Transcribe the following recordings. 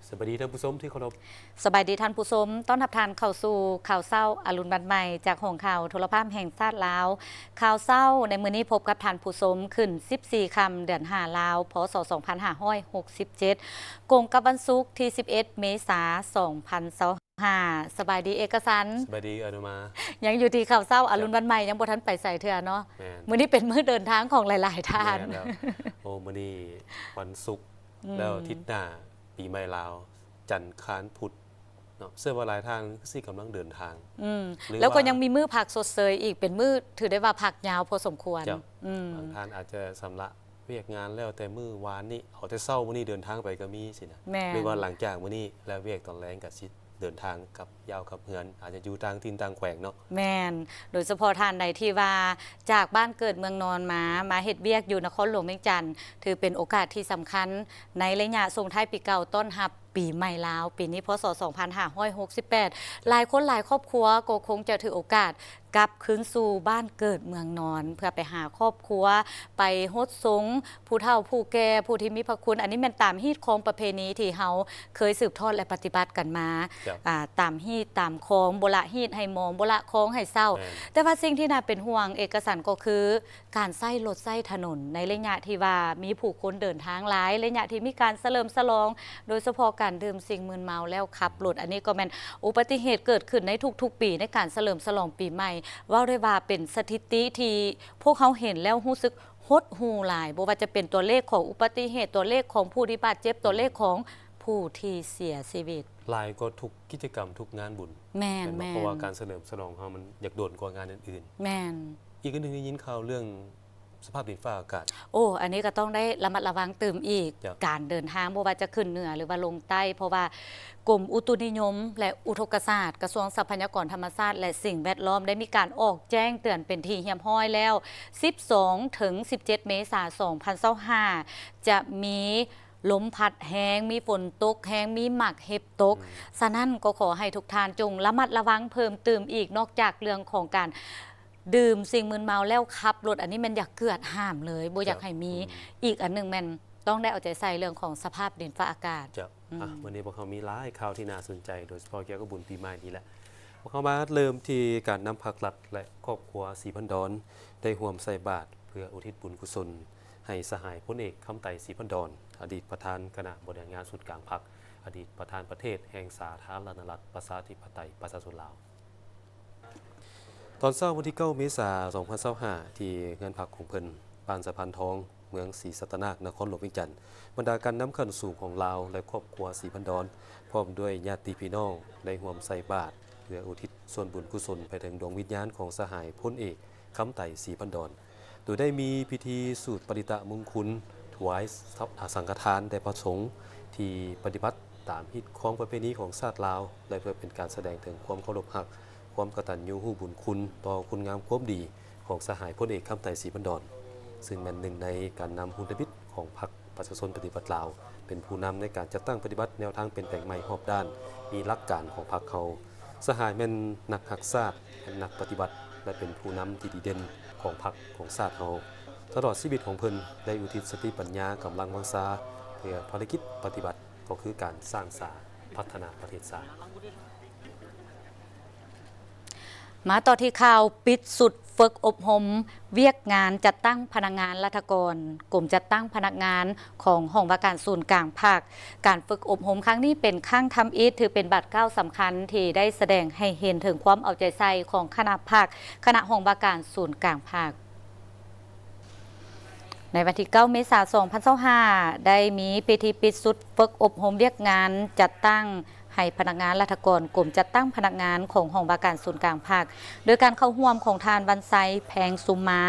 ສະບາຍດີທ່ານຜູ້ຊົມທີ່ເຄົາລົບ. ສະບາຍດີທ່ານຜູ້ຊົມ, ຕ້ອນຮັບທ່ານເຂົ້າສູ່ຂ່າວເຊົ້າອະລຸນວັນໃໝ່ ຈາກຫ້ອງຂ່າວໂທລະພາບແຫ່ງຊາດລາວ. ຂ່າວເຊົ້າໃນມື້ນີ້ພົບກັບທ່ານຜູ້ຊົມ ຂຶ້ນສິບສີ່ຄ່ຳ ເດືອນຫ້າລາວ ພ.ສ. ສອງພັນຫ້າຮ້ອຍຫົກສິບເຈັດ ກົງກັບວັນສຸກທີສິບເອັດເມສາ ສອງພັນຊາວຫ້າ. ສະບາຍດີເອກະສັນ. ສະບາຍດີອານຸມາ. ຍັງຢູ່ທີ່ຂ່າວເຊົ້າອະລຸນວັນໃໝ່ ຍັງບໍ່ທັນໄປໃສເທື່ອເນາະ. ແມ່ນ. ມື້ນີ້ເປັນມື້ເດີນທາງຂອງຫຼາຍໆທ່ານ. ແມ່ນແລ້ວ. ໂອ້ ມື້ນີ້ວັນສຸກ ອືມ ແລ້ວທິດໜ້າປີໃໝ່ລາວ ຈັນ ຄານ ພຸດເນາະ. ເຊື່ອວ່າຫຼາຍທ່ານຄືຊິກຳລັງເດີນທາງ ອືມ ຫຼື ແລ້ວກໍ ວ່າ ຍັງມີມື້ພັກຊົດເຊີຍອີກ ເປັນມື້ຖືໄດ້ວ່າພັກຍາວພໍສົມຄວນ. ເຈົ້າ. ອືມ ບາງທ່ານອາດຈະຊຳລະວຽກງານແລ້ວແຕ່ມື້ວານນີ້ ເອົາແຕ່ເຊົ້າມື້ນີ້ເດີນທາງໄປກໍມີຊີ້ນະ. ແມ່ນ. ຫຼືວ່າຫຼັງຈາກມື້ນີ້ແລ້ວວຽກຕອນແລງກໍຊິເດີນທາງກັບ ຍາວກັບເຮືອນ ອາດຈະຢູ່ຕ່າງຖິ່ນຕ່າງແຂວງເນາະ. ແມ່ນ. ໂດຍສະເພາະທ່ານໃດທີ່ວ່າຈາກບ້ານເກີດເມືອງນອນມາ ມາເຮັດວຽກຢູ່ນະຄອນຫຼວງວຽງຈັນ ຖືເປັນໂອກາດທີ່ສຳຄັນໃນໄລຍະສົ່ງທ້າຍປີເກົ່າ ຕ້ອນຮັບປີໃໝ່ລາວ ປີນີ້ ພ.ສ. ສອງພັນຫ້າຮ້ອຍຫົກສິບແປດ. ເຈົ້າ. ຫຼາຍຄົນຫຼາຍຄອບຄົວກໍຄົງຈະຖືໂອກາດກັບຄືນສູ່ບ້ານເກີດເມືອງນອນ ເພື່ອໄປຫາຄອບຄົວ ໄປຫົດສົງ ຜູ້ເຖົ້າຜູ້ແກ່ ຜູ້ທີ່ມີພະຄຸນ. ອັນນີ້ແມ່ນຕາມຮີດຄອງປະເພນີທີ່ເຮົາເຄີຍສືບທອດ ແລະ ປະຕິບັດກັນມາ. ເຈົ້າ. ອາ ຕາມຮີດຕາມຄອງ ບໍ່ລະຮີດໃຫ້ໝອງ ບໍ່ລະຄອງໃຫ້ເສົ້າ. ແມ່ນ. ແຕ່ວ່າສິ່ງທີ່ໜ້າເປັນຫ່ວງເອກະສັນກໍຄື ການໃຊ້ລົດໃຊ້ຖະໜົນໃນໄລຍະທີ່ວ່າມີຜູ້ຄົນເດີນທາງຫຼາຍ ໄລຍະທີ່ມີການສະເຫຼີມສະຫຼອງ ໂດຍສະເພາະການດື່ມສິ່ງມຶນເມົາແລ້ວຂັບລົດ. ອັນນີ້ກໍແມ່ນອຸບັດຕິເຫດເກີດຂຶ້ນໃນທຸກໆປີໃນການສະເຫຼີມສະຫຼອງປີໃໝ່. ເວົ້າໄດ້ວ່າເປັນສະຖິຕິທີ່ພວກເຮົາເຫັນແລ້ວຮູ້ສຶກ ຫົດຫູ່ຫຼາຍ, ບໍ່ວ່າຈະເປັນຕົວເລກຂອງອຸບັດຕິເຫດ, ຕົວເລກຂອງຜູ້ທີ່ບາດເຈັບ, ຕົວເລກຂອງຜູ້ທີ່ເສຍຊີວິດ. ຫຼາຍກວ່າທຸກກິດຈະກຳ, ທຸກງານບຸນ. ແມ່ນ, ແມ່ນບໍ່? ແມ່ນ. ເພາະວ່າການສະເຫຼີມສະຫຼອງເຮົາມັນຢາກດົນກວ່າງານອື່ນໆ. ແມ່ນ. ອີກອັນໜຶ່ງໄດ້ຍິນຂ່າວເລື່ອງສະພາບດິນຟ້າອາກາດ. ໂອ້ ອັນນີ້ກໍຕ້ອງໄດ້ລະມັດລະວັງຕື່ມອີກ. ເຈົ້າ. ການເດີນທາງບໍ່ວ່າຈະຂຶ້ນເໜືອ ຫຼືວ່າລົງໃຕ້, ເພາະວ່າ ກົມອຸຕຸນິຍົມ ແລະ ອຸທົກກະສາດ ກະຊວງຊັບພະຍາກອນທຳມະຊາດ ແລະ ສິ່ງແວດລ້ອມ ໄດ້ມີການອອກແຈ້ງເຕືອນເປັນທີ່ຮຽບຮ້ອຍແລ້ວ ສິບສອງ ເຖິງ ສິບເຈັດ ເມສາ ສອງພັນຊາວຫ້າ ຈະມີລົມພັດແຮງ, ມີຝົນຕົກແຮງ, ມີໝາກເຫັບຕົກ. ອືມ. ສະນັ້ນກໍຂໍໃຫ້ທຸກທ່ານຈົ່ງລະມັດລະວັງເພີ່ມຕື່ມອີກ, ນອກຈາກເລື່ອງຂອງການດື່ມສິ່ງມຶນເມົາແລ້ວຂັບລົດ, ອັນນີ້ແມ່ນຢາກເກືອດຫ້າມເລີຍ, ບໍ່ຢາກໃຫ້ມີ. ເຈົ້າ. ອືມ. ອີກອັນໜຶ່ງແມ່ນຕ້ອງໄດ້ເອົາໃຈໃສ່ເລື່ອງຂອງສະພາບດິນຟ້າອາກາດ. ເຈົ້າ. ອືມ. ອ່ະ ມື້ນີ້ພວກເຮົາມີຫຼາຍຂ່າວທີ່ໜ້າສົນໃຈ ໂດຍສະເພາະກ່ຽວກັບບຸນປີໃໝ່ນີ້ແຫຼະ. ພວກເຮົາມາເລີ່ມທີ່ການນຳພັກລັດ ແລະ ຄອບຄົວສີພັນດອນ ໄດ້ຮ່ວມໃສ່ບາດເພື່ອອຸທິດບຸນກຸສົນໃຫ້ສະຫາຍພົນເອກ ຄຳໄຕ ສີພັນດອນ ອະດີດປະທານຄະນະບໍລິຫານງານສູນກາງພັກ, ອະດີດປະທານປະເທດແຫ່ງສາທາລະນະລັດ ປະຊາທິປະໄຕ ປະຊາຊົນລາວ. ຕອນເຊົ້າວັນທີເກົ້າ ເມສາ ສອງພັນຊາວຫ້າ ທີ່ເຮືອນພັກຂອງເພິ່ນ ບ້ານສະພານທອງ ເມືອງສີສັດຕະນາກ ນະຄອນຫຼວງວຽງຈັນ, ບັນດາການນຳຂັ້ນສູງຂອງລາວ ແລະ ຄອບຄົວສີພັນດອນ ພ້ອມດ້ວຍຍາດຕິພີ່ນ້ອງ ໄດ້ຮ່ວມໃສ່ບາດ ເພື່ອອຸທິດສ່ວນບຸນກຸສົນໄປເຖິງດວງວິນຍານຂອງສະຫາຍພົນເອກ ຄຳໄຕ ສີພັນດອນ, ໂດຍໄດ້ມີພິທີສູດປະລິຕະມຸງຄຸນ ຖວາຍ ອາ ສັງຄະທານແດ່ພະສົງທີ່ປະຕິບັດຕາມຮີດຄອງປະເພນີຂອງຊາດລາວ ແລະ ເພື່ອເປັນການສະແດງເຖິງຄວາມເຄົາລົບຮັກ, ຄວາມກະຕັນຍູຮູ້ບຸນຄຸນຕໍ່ຄຸນງາມຄວາມດີຂອງສະຫາຍພົນເອກ ຄຳໄຕ ສີພັນດອນ, ຊຶ່ງແມ່ນໜຶ່ງໃນການນຳຮຸນທະມິດຂອງພັກປະຊາຊົນປະຕິວັດລາວ, ເປັນຜູ້ນຳໃນການຈັດຕັ້ງປະຕິບັດແນວທາງປ່ຽນແປງໃໝ່ຮອບດ້ານ, ມີຫຼັກການຂອງພັກເຮົາ. ສະຫາຍແມ່ນນັກຮັກຊາດ, ແມ່ນນັກປະຕິວັດ ແລະ ເປັນຜູ້ນຳທີ່ດີເດັ່ນຂອງພັກຂອງຊາດເຮົາ. ຕະຫຼອດຊີວິດຂອງເພິ່ນໄດ້ອຸທິດສະຕິປັນຍາ, ກຳລັງວັງຊາ ເພື່ອພາລະກິດປະຕິວັດ ກໍຄືການສ້າງສາພັດທະນາປະເທດຊາດ. ມາຕໍ່ທີ່ຂ່າວປິດຊຸດຝຶກອົບຮົມວຽກງານຈັດຕັ້ງພະນັກງານລັດຖະກອນ ກົມຈັດຕັ້ງພະນັກງານຂອງຫ້ອງວ່າການສູນກາງພັກ. ການຝຶກອົບຮົມຄັ້ງນີ້ເປັນຄັ້ງທຳອິດ, ຖືເປັນບາດກ້າວສຳຄັນທີ່ໄດ້ສະແດງໃຫ້ເຫັນເຖິງຄວາມເອົາໃຈໃສ່ຂອງຄະນະພັກ, ຄະນະຫ້ອງວ່າການສູນກາງພັກ. ໃນວັນທີເກົ້າ ເມສາ ສອງພັນຊາວຫ້າ ໄດ້ມີພິທີປິດຊຸດຝຶກອົບຮົມວຽກງານຈັດຕັ້ງໃຫ້ພະນັກງານລັດຖະກອນ ກົມຈັດຕັ້ງພະນັກງານຂອງຫ້ອງວ່າການສູນກາງພັກ ໂດຍການເຂົ້າຮ່ວມຂອງທ່ານ ວັນໄຊ ແພງຊຸມມາ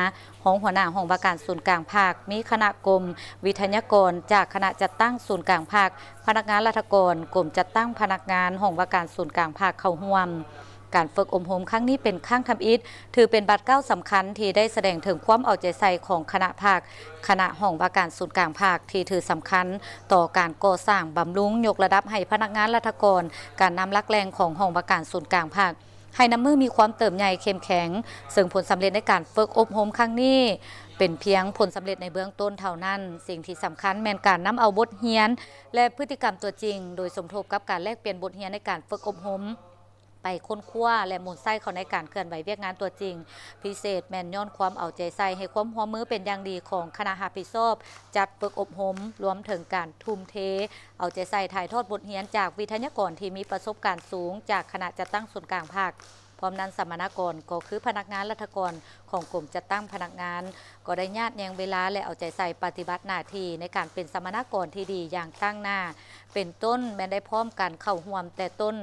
ຮອງຫົວໜ້າຫ້ອງວ່າການສູນກາງພັກ, ມີຄະນະກົມ, ວິທະຍາກອນຈາກຄະນະຈັດຕັ້ງສູນກາງພັກ, ພະນັກງານລັດຖະກອນ ກົມຈັດຕັ້ງພະນັກງານຫ້ອງວ່າການສູນກາງພັກເຂົ້າຮ່ວມ. ການຝຶກອົບຮົມຄັ້ງນີ້ເປັນຄັ້ງທຳອິດ, ຖືເປັນບາດກ້າວສຳຄັນທີ່ໄດ້ສະແດງເຖິງຄວາມເອົາໃຈໃສ່ຂອງຄະນະພັກ, ຄະນະຫ້ອງວ່າການສູນກາງພັກ ທີ່ຖືສຳຄັນຕໍ່ການກໍ່ສ້າງ, ບຳລຸງ, ຍົກລະດັບໃຫ້ພະນັກງານລັດຖະກອນ, ການນຳຫຼັກແຫຼ່ງຂອງຫ້ອງວ່າການສູນກາງພັກ ໃຫ້ນຳມືມີຄວາມເຕີບໃຫຍ່ເຂັ້ມແຂງ, ເຊິ່ງຜົນສຳເລັດໃນການຝຶກອົບຮົມຄັ້ງນີ້ ເປັນພຽງຜົນສຳເລັດໃນເບື້ອງຕົ້ນເທົ່ານັ້ນ. ສິ່ງທີ່ສຳຄັນແມ່ນການນຳເອົາບົດຮຽນ ແລະ ພຶດຕິກຳຕົວຈິງ, ໂດຍສົມທົບກັບການແລກປ່ຽນບົດຮຽນໃນການຝຶກອົບຮົມ ໄປຄົ້ນຄວ້າ ແລະ ໝູນໃຊ້ເຂົ້າໃນການເຄື່ອນໄຫວວຽກງານຕົວຈິງ. ພິເສດແມ່ນຍ້ອນຄວາມເອົາໃຈໃສ່, ໃຫ້ຄວາມຮ່ວມມືເປັນຢ່າງດີຂອງຄະນະຮັບຜິດຊອບຈັດຝຶກອົບຮົມ, ລວມເຖິງການທຸ່ມເທເອົາໃຈໃສ່ຖ່າຍທອດບົດຮຽນຈາກວິທະຍາກອນທີ່ມີປະສົບການສູງຈາກຄະນະຈັດຕັ້ງສູນກາງພັກ. ພ້ອມນັ້ນ, ສຳມະນາກອນກໍຄືພະນັກງານລັດຖະກອນຂອງກົມຈັດຕັ້ງພະນັກງານ ກໍໄດ້ຍາດແຍ່ງເວລາ ແລະ ເອົາໃຈໃສ່ປະຕິບັດໜ້າທີ່ໃນການເປັນສຳມະນາກອນທີ່ດີຢ່າງຕັ້ງໜ້າ, ເປັນຕົ້ນແມ່ນໄດ້ພ້ອມກັນເຂົ້າຮ່ວມແຕ່ຕົ້ນ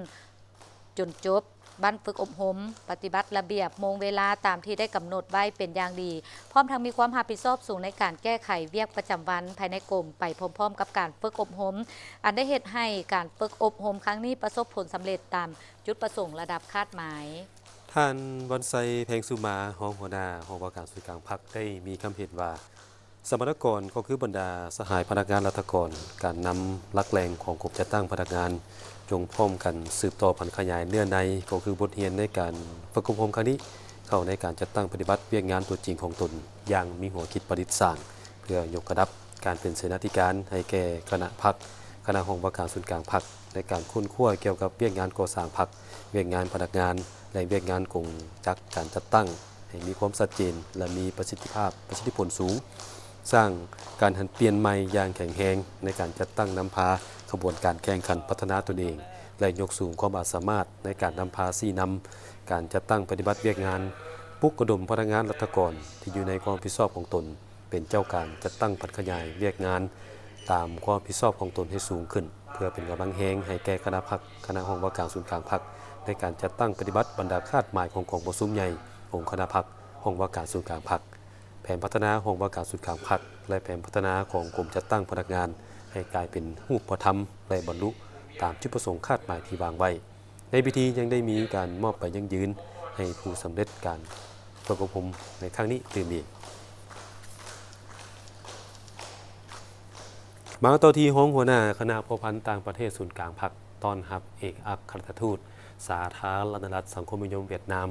ຈົນຈົບບັ້ນຝຶກອົບຮົມ, ປະຕິບັດລະບຽບໂມງເວລາຕາມທີ່ໄດ້ກຳນົດໄວ້ເປັນຢ່າງດີ, ພ້ອມທັງມີຄວາມຮັບຜິດຊອບສູງໃນການແກ້ໄຂວຽກປະຈຳວັນພາຍໃນກົມໄປພ້ອມໆກັບການຝຶກອົບຮົມ, ອັນໄດ້ເຮັດໃຫ້ການຝຶກອົບຮົມຄັ້ງນີ້ປະສົບຜົນສຳເລັດຕາມຈຸດປະສົງລະດັບຄາດໝາຍ. ທ່ານ ວັນໄຊ ແພງສຸມາ ຮອງຫົວໜ້າຫ້ອງວ່າການສູນກາງພັກ ໄດ້ມີຄຳເຫັນວ່າ ສຳມະນາກອນກໍຄືບັນດາສະຫາຍພະນັກງານລັດຖະກອນ, ການນຳຫຼັກແຫຼ່ງຂອງກົມຈັດຕັ້ງພະນັກງານ ຈົ່ງພ້ອມກັນສືບຕໍ່ຜັນຂະຫຍາຍເນື້ອໃນ ກໍຄືບົດຮຽນໃນການຝຶກອົບຮົມຄັ້ງນີ້ ເຂົ້າໃນການຈັດຕັ້ງປະຕິບັດວຽກງານຕົວຈິງຂອງຕົນຢ່າງມີຫົວຄິດປະດິດສ້າງ, ເພື່ອຍົກລະດັບການເປັນເສນາທິການໃຫ້ແກ່ຄະນະພັກ, ຄະນະຫ້ອງວ່າການສູນກາງພັກ ໃນການຄົ້ນຄວ້າກ່ຽວກັບວຽກງານກໍ່ສ້າງພັກ, ວຽກງານພະນັກງານ ແລະ ວຽກງານກົງຈັກການຈັດຕັ້ງ ໃຫ້ມີຄວາມຊັດເຈນ ແລະ ມີປະສິດທິພາບ, ປະສິດທິຜົນສູງ, ສ້າງການຫັນປ່ຽນໃໝ່ຢ່າງແຂງແຮງໃນການຈັດຕັ້ງນຳພາຂະບວນການແຂ່ງຂັນພັດທະນາຕົນເອງ ແລະ ຍົກສູງຄວາມອາດສາມາດໃນການນຳພາຊີ້ນຳການຈັດຕັ້ງປະຕິບັດວຽກງານ, ປຸກລະດົມພະນັກງານລັດຖະກອນທີ່ຢູ່ໃນຄວາມຮັບຜິດຊອບຂອງຕົນ ເປັນເຈົ້າການຈັດຕັ້ງຜັນຂະຫຍາຍວຽກງານຕາມຄວາມຮັບຜິດຊອບຂອງຕົນໃຫ້ສູງຂຶ້ນ, ເພື່ອເປັນກຳລັງແຮງໃຫ້ແກ່ຄະນະພັກ, ຄະນະຫ້ອງວ່າການສູນກາງພັກ ໃນການຈັດຕັ້ງປະຕິບັດບັນດາຄາດໝາຍຂອງກອງປະຊຸມໃຫຍ່ອົງຄະນະພັກ, ຫ້ອງວ່າການສູນກາງພັກ, ແຜນພັດທະນາຫ້ອງວ່າການສູນກາງພັກ ແລະ ແຜນພັດທະນາຂອງກົມຈັດຕັ້ງພະນັກງານ ໃຫ້ກາຍເປັນຮູບປະທຳ ແລະ ບັນລຸຕາມຈຸດປະສົງຄາດໝາຍທີ່ວາງໄວ້. ໃນພິທີຍັງໄດ້ມີການມອບໃບຢັ້ງຢືນໃຫ້ຜູ້ສຳເລັດການຝຶກອົບຮົມໃນຄັ້ງນີ້ຕື່ມອີກ. ມາຕໍ່ທີ່ຮອງຫົວໜ້າຄະນະພົວພັນຕ່າງປະເທດສູນກາງພັກ ຕ້ອນຮັບເອກອັກຄະລັດຖະທູດສາທາລະນະລັດສັງຄົມນິຍົມຫວຽດນາມ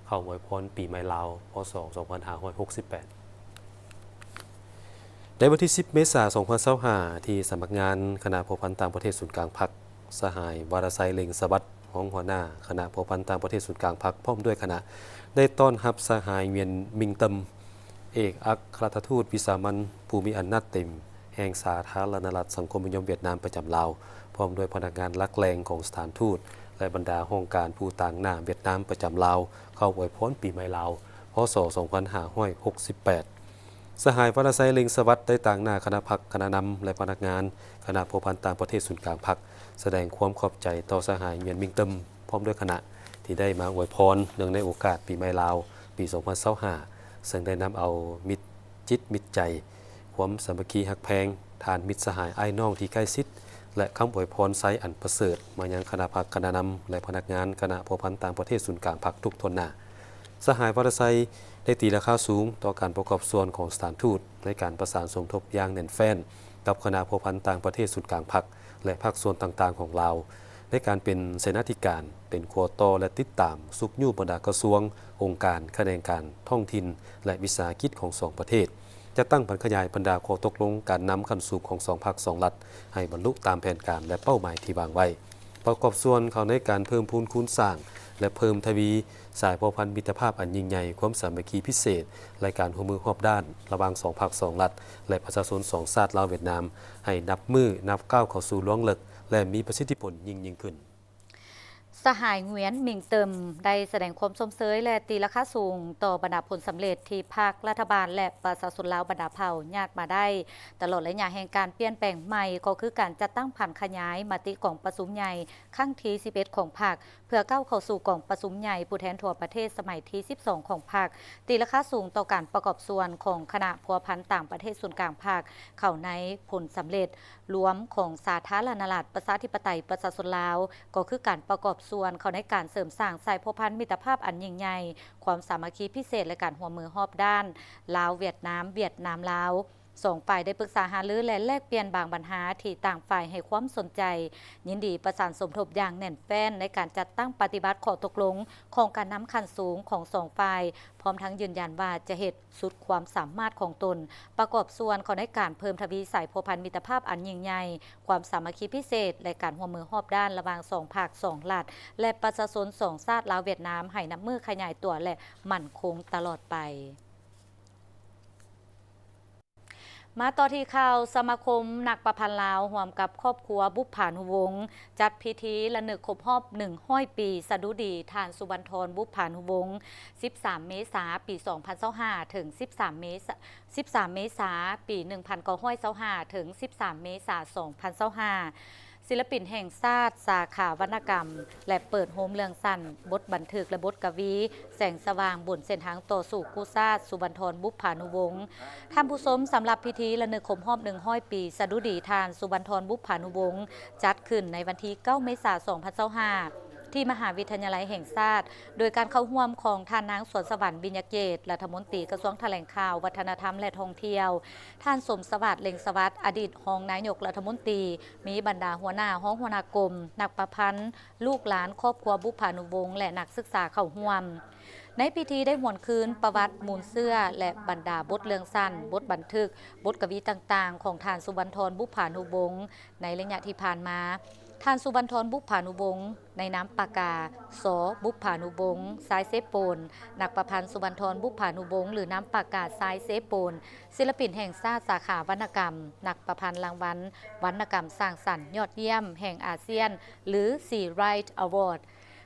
ເຂົ້າອວຍພອນປີໃໝ່ລາວ ພ.ສ. ສອງພັນຫ້າຮ້ອຍຫົກສິບແປດ. ໃນວັນທີສິບ ເມສາ ສອງພັນຊາວຫ້າ ທີ່ສຳນັກງານຄະນະພົວພັນຕ່າງປະເທດສູນກາງພັກ, ສະຫາຍ ວາລະໄຊ ເລັງສະຫວັດ ຮອງຫົວໜ້າຄະນະພົວພັນຕ່າງປະເທດສູນກາງພັກ ພ້ອມດ້ວຍຄະນະ ໄດ້ຕ້ອນຮັບສະຫາຍ ຫງວຽນ ມິງເຕີມ ເອກອັກຄະລັດຖະທູດວິສາມັນຜູ້ມີອຳນາດເຕັມແຫ່ງສາທາລະນະລັດສັງຄົມນິຍົມຫວຽດນາມປະຈຳລາວ, ພ້ອມດ້ວຍພະນັກງານຫຼັກແຫຼ່ງຂອງສະຖານທູດ ແລະ ບັນດາຫ້ອງການຜູ້ຕາງໜ້າຫວຽດນາມປະຈຳລາວ ເຂົ້າອວຍພອນປີໃໝ່ລາວ ພ.ສ. ສອງພັນຫ້າຮ້ອຍຫົກສິບແປດ. ສະຫາຍ ວາລະໄຊ ເລັງສະຫວັດ ໄດ້ຕາງໜ້າຄະນະພັກ, ຄະນະນຳ ແລະ ພະນັກງານຄະນະພົວພັນຕ່າງປະເທດສູນກາງພັກ ສະແດງຄວາມຂອບໃຈຕໍ່ສະຫາຍ ຫງວຽນ ມິງເຕີມ ພ້ອມດ້ວຍຄະນະ ທີ່ໄດ້ມາອວຍພອນເນື່ອງໃນໂອກາດປີໃໝ່ລາວ ປີສອງພັນຊາວຫ້າ ເຊິ່ງໄດ້ນຳເອົາມິດຈິດມິດໃຈ, ຄວາມສາມັກຄີຮັກແພງ, ທ່ານມິດສະຫາຍອ້າຍນ້ອງທີ່ໃກ້ຊິດ ແລະ ຄຳອວຍພອນໄຊອັນປະເສີດມາຍັງຄະນະພັກ, ຄະນະນຳ ແລະ ພະນັກງານຄະນະພົວພັນຕ່າງປະເທດສູນກາງພັກທຸກຖ້ວນໜ້າ. ສະຫາຍ ວາລະໄຊ ໄດ້ຕີລາຄາສູງຕໍ່ການປະກອບສ່ວນຂອງສະຖານທູດໃນການປະສານສົມທົບຢ່າງແໜ້ນແຟ້ນກັບຄະນະພົວພັນຕ່າງປະເທດສູນກາງພັກ ແລະ ພາກສ່ວນຕ່າງໆຂອງລາວ ໃນການເປັນເສນາທິການ, ເປັນຂົວຕໍ່ ແລະ ຕິດຕາມຊຸກຍູ້ບັນດາກະຊວງ, ອົງການ, ຂະແໜງການທ້ອງຖິ່ນ ແລະ ວິສາຫະກິດຂອງສອງປະເທດ, ຈັດຕັ້ງຜັນຂະຫຍາຍບັນດາຂໍ້ຕົກລົງການນຳຂັ້ນສູງຂອງສອງພັກສອງລັດ ໃຫ້ບັນລຸຕາມແຜນການ ແລະ ເປົ້າໝາຍທີ່ວາງໄວ້, ປະກອບສ່ວນເຂົ້າໃນການເພີ່ມພູນຄູນສ້າງ ແລະ ເພີ່ມທະວີສາຍພົວພັນມິດຕະພາບອັນຍິ່ງໃຫຍ່, ຄວາມສາມັກຄີພິເສດ ແລະ ການຮ່ວມມືຮອບດ້ານລະຫວ່າງສອງພັກສອງລັດ ແລະ ປະຊາຊົນສອງຊາດລາວ-ຫວຽດນາມ ໃຫ້ນັບມື້ນັບກ້າວເຂົ້າສູ່ລວງເລິກ ແລະ ມີປະສິດທິຜົນຍິ່ງໆຂຶ້ນ. ສະຫາຍ ຫງວຽນ ມິງເຕີມ ໄດ້ສະແດງຄວາມຊົມເຊີຍ ແລະ ຕີລາຄາສູງຕໍ່ບັນດາຜົນສຳເລັດທີ່ພັກ, ລັດຖະບານ ແລະ ປະຊາຊົນລາວບັນດາເຜົ່າຍາດມາໄດ້ ຕະຫຼອດໄລຍະແຫ່ງການປ່ຽນແປງໃໝ່, ກໍຄືການຈັດຕັ້ງຜັນຂະຫຍາຍມະຕິກອງປະຊຸມໃຫຍ່ຄັ້ງທີສິບເອັດຂອງພັກ ເພື່ອກ້າວເຂົ້າສູ່ກອງປະຊຸມໃຫຍ່ຜູ້ແທນທົ່ວປະເທດສະໄໝທີສິບສອງຂອງພັກ, ຕີລາຄາສູງຕໍ່ການປະກອບສ່ວນຂອງຄະນະພົວພັນຕ່າງປະເທດສູນກາງພັກ ເຂົ້າໃນຜົນສຳເລັດລວມຂອງສາທາລະນະລັດປະຊາທິປະໄຕປະຊາຊົນລາວ, ກໍຄືການປະກອບສ່ວນເຂົ້າໃນການເສີມສ້າງສາຍພົວພັນມິດຕະພາບອັນຍິ່ງໃຫຍ່, ຄວາມສາມັກຄີພິເສດ ແລະ ການຮ່ວມມືຮອບດ້ານ ລາວ-ຫວຽດນາມ, ຫວຽດນາມ-ລາວ. ສອງຝ່າຍໄດ້ປຶກສາຫາລື ແລະ ແລກປ່ຽນບາງບັນຫາທີ່ຕ່າງຝ່າຍໃຫ້ຄວາມສົນໃຈ, ຍິນດີປະສານສົມທົບຢ່າງແໜ້ນແຟ້ນໃນການຈັດຕັ້ງປະຕິບັດຂໍ້ຕົກລົງຂອງການນຳຂັ້ນສູງຂອງສອງຝ່າຍ, ພ້ອມທັງຢືນຢັນວ່າຈະເຮັດສຸດຄວາມສາມາດຂອງຕົນ, ປະກອບສ່ວນເຂົ້າໃນການເພີ່ມທະວີສາຍພົວພັນມິດຕະພາບອັນຍິ່ງໃຫຍ່, ຄວາມສາມັກຄີພິເສດ ແລະ ການຮ່ວມມືຮອບດ້ານລະຫວ່າງສອງພັກ, ສອງລັດ ແລະ ປະຊາຊົນສອງຊາດລາວ-ຫວຽດນາມ ໃຫ້ນັບມື້ຂະຫຍາຍຕົວ ແລະ ໝັ້ນຄົງຕະຫຼອດໄປ. ມາຕໍ່ທີ່ຂ່າວ. ສະມາຄົມນັກປະພັນລາວ ຮ່ວມກັບຄອບຄົວບຸບຜານຸວົງ ຈັດພິທີລະນຶກຄົບຮອບໜຶ່ງຮ້ອຍປີສະດຸດີທ່ານ ສຸວັນທອນ ບຸບຜານຸວົງ, ສິບສາມເມສາ ປີສອງພັນຊາວຫ້າ ເຖິງ ສິບສາມເມສາ ສິບສາມເມສາ ປີໜຶ່ງພັນເກົ້າຮ້ອຍຊາວຫ້າ ເຖິງ ສິບສາມເມສາ ສອງພັນຊາວຫ້າ. ສິລະປິນແຫ່ງຊາດ ສາຂາວັນນະກຳ ແລະ ເປີດໂຮມເລື່ອງສັ້ນ, ບົດບັນທຶກ ແລະ ບົດກະວີ ແສງສະຫວ່າງບົນເສັ້ນທາງຕໍ່ສູ້ກູ້ຊາດ ສຸວັນທອນ ບຸບຜານຸວົງ. ທ່ານຜູ້ຊົມ, ສຳລັບພິທີລະນຶກຄົບຮອບໜຶ່ງຮ້ອຍປີສະດຸດີທ່ານ ສຸວັນທອນ ບຸບຜານຸວົງ ຈັດຂຶ້ນໃນວັນທີເກົ້າເມສາ ສອງພັນຊາວຫ້າ ທີ່ມະຫາວິທະຍາໄລແຫ່ງຊາດ, ໂດຍການເຂົ້າຮ່ວມຂອງທ່ານນາງ ສວນສະຫວັນ ວິຍະເກດ ລັດຖະມົນຕີກະຊວງຖະແຫຼງຂ່າວ, ວັດທະນະທຳ ແລະ ທ່ອງທ່ຽວ, ທ່ານ ສົມສະຫວາດ ເລັງສະຫວັດ ອະດີດຮອງນາຍົກລັດຖະມົນຕີ, ມີບັນດາຫົວໜ້າ, ຮອງຫົວໜ້າກົມ, ນັກປະພັນ, ລູກຫຼານຄອບຄົວບຸບຜານຸວົງ ແລະ ນັກສຶກສາເຂົ້າຮ່ວມ. ໃນພິທີໄດ້ຫວນຄືນປະຫວັດມູນເຊື້ອ ແລະ ບັນດາບົດເລື່ອງສັ້ນ, ບົດບັນທຶກ, ບົດກະວີຕ່າງໆ ຂອງທ່ານ ສຸວັນທອນ ບຸບຜານຸວົງ ໃນໄລຍະທີ່ຜ່ານມາ. ທ່ານ ສຸວັນທອນ ບຸບຜານຸວົງ ໃນນາມປາກກາ ສ ບຸບຜານຸວົງ ຊາຍເຊໂປນ, ນັກປະພັນ ສຸວັນທອນ ບຸບຜານຸວົງ ຫຼື ນາມປາກກາ ຊາຍເຊໂປນ, ສິລະປິນແຫ່ງຊາດສາຂາວັນນະກຳ, ນັກປະພັນລາງວັນວັນນະກຳສ້າງສັນຍອດຢ້ຽມແຫ່ງອາຊຽນ ຫຼື Sea Right Award,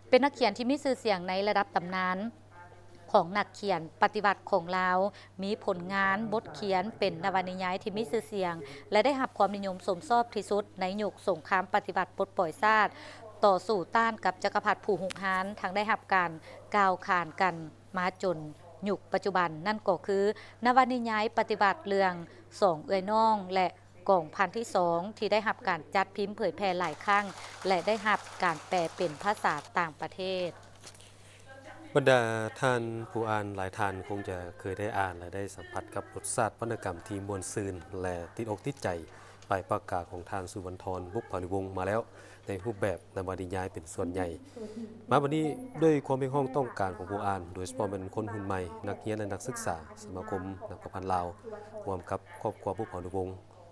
ເປັນນັກຂຽນທີ່ມີຊື່ສຽງໃນລະດັບຕຳນານຂອງນັກຂຽນປະຕິວັດຂອງລາວ, ມີຜົນງານບົດຂຽນເປັນນະວະນິຍາຍທີ່ມີຊື່ສຽງ ແລະ ໄດ້ຮັບຄວາມນິຍົມຊົມຊອບທີ່ສຸດໃນຍຸກສົງຄາມປະຕິວັດປົດປ່ອຍຊາດ, ຕໍ່ສູ້ຕ້ານກັບຈັກກະພັດຜູ້ຮຸກຮານ, ທັງໄດ້ຮັບການກ່າວຂານກັນມາຈົນຍຸກປັດຈຸບັນ, ນັ້ນກໍຄືນະວະນິຍາຍປະຕິວັດເລື່ອງສອງເອື້ອຍນ້ອງ ແລະ ກອງພັນທີສອງ ທີ່ໄດ້ຮັບການຈັດພິມເຜີຍແຜ່ຫຼາຍຄັ້ງ ແລະ ໄດ້ຮັບການແປເປັນພາສາຕ່າງປະເທດ. ບັນດາທ່ານຜູ້ອ່ານຫຼາຍທ່ານຄົງຈະເຄີຍໄດ້ອ່ານ ແລະ ໄດ້ສຳຜັດກັບລົດຊາດວັນນະກຳທີ່ມ່ວນຊື່ນ ແລະ ຕິດອົກຕິດໃຈປ້າຍປາກກາຂອງທ່ານ ສຸວັນທອນ ບຸບຜານຸວົງ ມາແລ້ວ ໃນຮູບແບບນະວະນິຍາຍເປັນສ່ວນໃຫຍ່. ມາບັດນີ້, ດ້ວຍຄວາມຮຽກຮ້ອງຕ້ອງການຂອງຜູ້ອ່ານ, ໂດຍສະເພາະແມ່ນຄົນຮຸ່ນໃໝ່, ນັກຮຽນ ແລະ ນັກສຶກສາ, ສະມາຄົມນັກປະພັນລາວ ຮ່ວມກັບຄອບຄົວບຸບຜານຸວົງ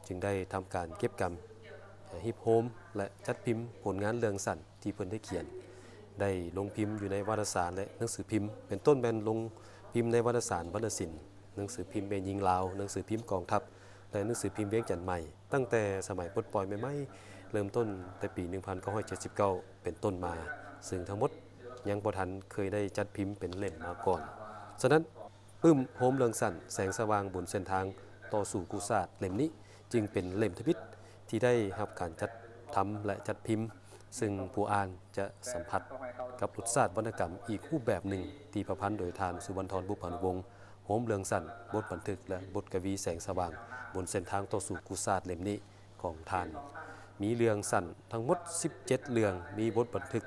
ຈຶ່ງໄດ້ທຳການເກັບກຳ, ຮີບໂຮມ ແລະ ຈັດພິມຜົນງານເລື່ອງສັ້ນທີ່ເພິ່ນໄດ້ຂຽນ, ໄດ້ລົງພິມຢູ່ໃນວາລະສານ ແລະ ໜັງສືພິມ, ເປັນຕົ້ນແມ່ນລົງພິມໃນວາລະສານວັນນະສິນ, ໜັງສືພິມແມ່ຍິງລາວ, ໜັງສືພິມກອງທັບ ແລະ ໜັງສືພິມວຽງຈັນໃໝ່, ຕັ້ງແຕ່ສະໄໝປົດປ່ອຍໃໝ່ໆ, ເລີ່ມຕົ້ນແຕ່ປີໜຶ່ງພັນເກົ້າຮ້ອຍເຈັດສິບເກົ້າເປັນຕົ້ນມາ, ຊຶ່ງທັງໝົດຍັງບໍ່ທັນເຄີຍໄດ້ຈັດພິມເປັນເຫຼັ້ມມາກ່ອນ. ສະນັ້ນ, ປຶ້ມໂຮມເລື່ອງສັ້ນ ແສງສະຫວ່າງບົນເສັ້ນທາງຕໍ່ສູ້ກູ້ຊາດ ເຫຼັ້ມນີ້ຈຶ່ງເປັນເຫຼັ້ມທຳອິດທີ່ໄດ້ຮັບການຈັດທຳ ແລະ ຈັດພິມ, ຊຶ່ງຜູ້ອ່ານຈະສຳຜັດກັບລົດຊາດວັນນະກຳອີກຮູບແບບໜຶ່ງ ທີ່ປະພັນໂດຍທ່ານ ສຸວັນທອນ ບຸບຜານຸວົງ, ໂຮມເລື່ອງສັ້ນ, ບົດບັນທຶກ ແລະ ບົດກະວີແສງສະຫວ່າງບົນເສັ້ນທາງຕໍ່ສູ້ກູ້ຊາດ ເຫຼັ້ມນີ້ຂອງທ່ານ ມີເລື່ອງສັ້ນທັງໝົດສິບເຈັດເລື່ອງ, ມີບົດບັນທຶກ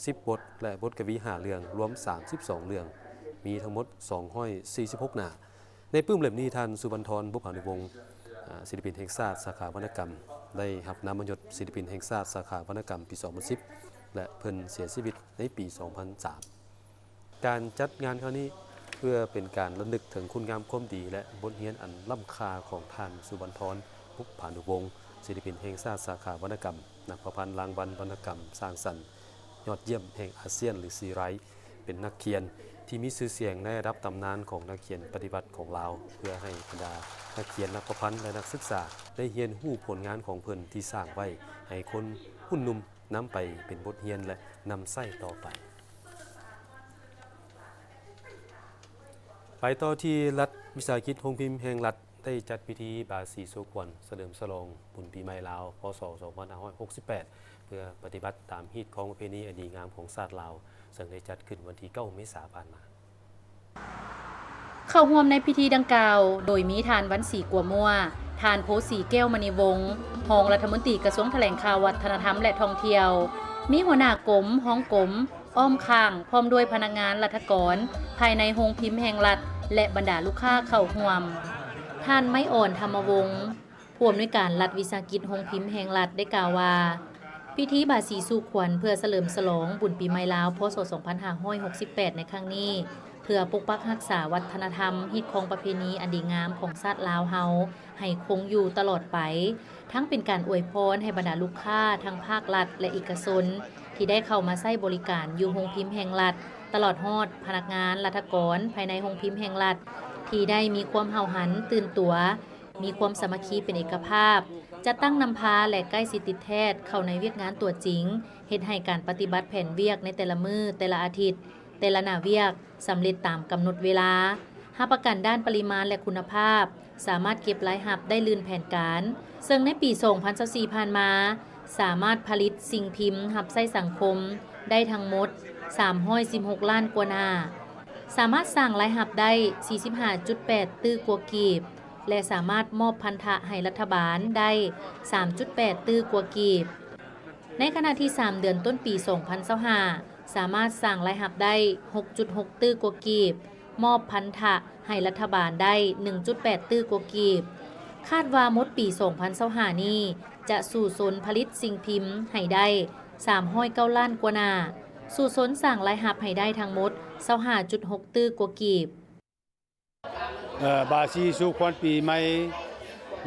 ສິບບົດ ແລະ ບົດກະວີຫ້າເລື່ອງ, ລວມສາມສິບສອງເລື່ອງ, ມີທັງໝົດສອງຮ້ອຍສີ່ສິບຫົກໜ້າ. ໃນປຶ້ມເຫຼັ້ມນີ້, ທ່ານ ສຸວັນທອນ ບຸບຜານຸວົງ ອາ ສິລະປິນແຫ່ງຊາດສາຂາວັນນະກຳ ໄດ້ຮັບນາມມະຍົດສິລະປິນແຫ່ງຊາດສາຂາວັນນະກຳປີສອງພັນສິບ ແລະ ເພິ່ນເສຍຊີວິດໃນປີສອງພັນສາມ. ການຈັດງານຄັ້ງນີ້ ເພື່ອເປັນການລະນຶກເຖິງຄຸນງາມຄວາມດີ ແລະ ບົດຮຽນອັນລ້ຳຄ່າຂອງທ່ານ ສຸວັນທອນ ບຸບຜານຸວົງ ສິລະປິນແຫ່ງຊາດສາຂາວັນນະກຳ, ນັກປະພັນລາງວັນວັນນະກຳສ້າງສັນຍອດຢ້ຽມແຫ່ງອາຊຽນ ຫຼື ຊີໄຣ, ເປັນນັກຂຽນທີ່ມີຊື່ສຽງໃນລະດັບຕຳນານຂອງນັກຂຽນປະຕິວັດຂອງລາວ, ເພື່ອໃຫ້ບັນດານັກຂຽນ, ນັກປະພັນ ແລະ ນັກສຶກສາໄດ້ຮຽນຮູ້ຜົນງານຂອງເພິ່ນທີ່ສ້າງໄວ້ ໃຫ້ຄົນຮຸ່ນໜຸ່ມນຳໄປເປັນບົດຮຽນ ແລະ ນຳໃຊ້ຕໍ່ໄປ. ໄປຕໍ່ທີ່ລັດວິສາຫະກິດໂຮງພິມແຫ່ງລັດ ໄດ້ຈັດພິທີບາສີໂຊກວນສະເຫຼີມສະຫຼອງບຸນປີໃໝ່ລາວ ພ.ສ. ສອງພັນຫ້າຮ້ອຍຫົກສິບແປດ ເພື່ອປະຕິບັດຕາມຮີດຄອງປະເພນີອັນດີງາມຂອງຊາດລາວ, ເຊິ່ງໄດ້ຈັດຂຶ້ນວັນທີເກົ້າເມສາຜ່ານມາ. ເຂົ້າຮ່ວມໃນພິທີດັ່ງກ່າວ ໂດຍມີທ່ານ ວັນສີ ກົວມົວ, ທ່ານ ໂພສີ ແກ້ວມະນີວົງ, ຮອງລັດຖະມົນຕີກະຊວງຖະແຫຼງຂ່າວ, ວັດທະນະທຳ ແລະ ທ່ອງທ່ຽວ, ມີຫົວໜ້າກົມ, ຮອງກົມ, ອ້ອມຂ້າງ ພ້ອມດ້ວຍພະນັກງານລັດຖະກອນພາຍໃນໂຮງພິມແຫ່ງລັດ ແລະ ບັນດາລູກຄ້າເຂົ້າຮ່ວມ. ທ່ານ ໄມອອນ ທຳມະວົງ ຜູ້ອຳນວຍການລັດວິສາຫະກິດໂຮງພິມແຫ່ງລັດ ໄດ້ກ່າວວ່າ ພິທີບາສີສູ່ຂວັນເພື່ອສະເຫຼີມສະຫຼອງບຸນປີໃໝ່ລາວ ພ.ສ. ສອງພັນຫ້າຮ້ອຍຫົກສິບແປດ ໃນຄັ້ງນີ້ ເພື່ອປົກປັກຮັກສາວັດທະນະທຳ, ຮີດຄອງປະເພນີອັນດີງາມຂອງຊາດລາວເຮົາໃຫ້ຄົງຢູ່ຕະຫຼອດໄປ, ທັງເປັນການອວຍພອນໃຫ້ບັນດາລູກຄ້າທັງພາກລັດ ແລະ ເອກະຊົນ ທີ່ໄດ້ເຂົ້າມາໃຊ້ບໍລິການຢູ່ໂຮງພິມແຫ່ງລັດ, ຕະຫຼອດຮອດພະນັກງານລັດຖະກອນພາຍໃນໂຮງພິມແຫ່ງລັດ ທີ່ໄດ້ມີຄວາມຫ້າວຫັນຕື່ນຕົວ, ມີຄວາມສາມັກຄີເປັນເອກະພາບ, ຈັດຕັ້ງນຳພາ ແລະ ໃກ້ຊິດຕິດແທດເຂົ້າໃນວຽກງານຕົວຈິງ, ເຮັດໃຫ້ການປະຕິບັດແຜນວຽກໃນແຕ່ລະມື້, ແຕ່ລະອາທິດ, ແຕ່ລະໜ້າວຽກ ສຳເລັດຕາມກຳນົດເວລາ, ຮັບປະກັນດ້ານປະລິມານ ແລະ ຄຸນນະພາບ, ສາມາດເກັບລາຍຮັບໄດ້ລື່ນແຜນການ, ເຊິ່ງໃນປີສອງພັນຊາວສີ່ຜ່ານມາ ສາມາດຜະລິດສິ່ງພິມຮັບໃຊ້ສັງຄົມໄດ້ທັງໝົດສາມຮ້ອຍສິບຫົກລ້ານກວ່າໜ້າ, ສາມາດສ້າງລາຍຮັບໄດ້ສີ່ສິບຫ້າຈຸດແປດຕື້ກວ່າກີບ ແລະ ສາມາດມອບພັນທະໃຫ້ລັດຖະບານໄດ້ສາມຈຸດແປດຕື້ກວ່າກີບ. ໃນຂະນະທີ່ສາມເດືອນຕົ້ນປີສອງພັນຊາວຫ້າ ສາມາດສ້າງລາຍຮັບໄດ້ຫົກຈຸດຫົກຕື້ກວ່າກີບ, ມອບພັນທະໃຫ້ລັດຖະບານໄດ້ໜຶ່ງຈຸດແປດຕື້ກວ່າກີບ. ຄາດວ່າໝົດປີສອງພັນຊາວຫ້ານີ້ ຈະສູ້ຊົນຜະລິດສິ່ງພິມໃຫ້ໄດ້ສາມຮ້ອຍເກົ້າລ້ານກວ່າໜ້າ, ສູ້ຊົນສ້າງລາຍຮັບໃຫ້ໄດ້ທັງໝົດຊາວຫ້າຈຸດຫົກຕື້ກວ່າກີບ. ເອີ ບາສີສູ່ຂວັນປີໃໝ່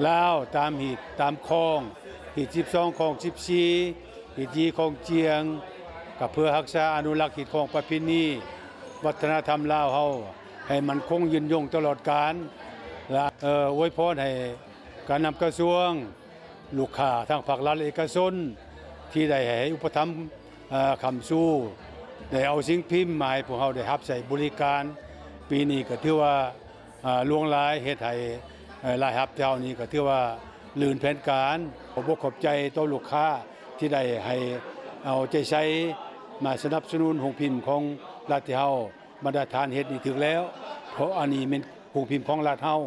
ລາວ ຕາມຮີດຕາມຄອງ, ຮີດສິບສອງ ຄອງສິບສີ່, ຮີດຍີ່ ຄອງຈຽງ, ກໍເພື່ອຮັກສາອະນຸລັກຮີດຄອງປະເພນີວັດທະນະທຳລາວເຮົາໃຫ້ໝັ້ນຄົງຍືນຍົງຕະຫຼອດການ ແລະ ເອີ ອວຍພອນໃຫ້ການນຳກະຊວງ, ລູກຄ້າທັງພາກລັດ ແລະ ເອກະຊົນ ທີ່ໄດ້ໃຫ້ອຸປະຖຳ ເອີ ຄ້ຳຊູ ໄດ້ເອົາສິ່ງພິມມາໃຫ້ພວກເຮົາໄດ້ຮັບໃຊ້ບໍລິການ. ປີນີ້ກໍຖືວ່າ ເອີ ຫຼວງຫຼາຍ ເຮັດໃຫ້ ເອີ ລາຍຮັບເຮົານີ້ກໍຖືວ່າລື່ນແຜນການ. ຂໍບອກຂອບໃຈຕໍ່ລູກຄ້າທີ່ໄດ້ໃຫ້ເອົາໃຈໃສ່ມາສະໜັບສະໜູນໂຮງພິມຂອງລັດທີ່ເຮົາ ບັນດາທ່ານເຮັດນີ້ຖືກແລ້ວ, ເພາະອັນນີ້ແມ່ນໂຮງພິມຂອງລັດເຮົາ,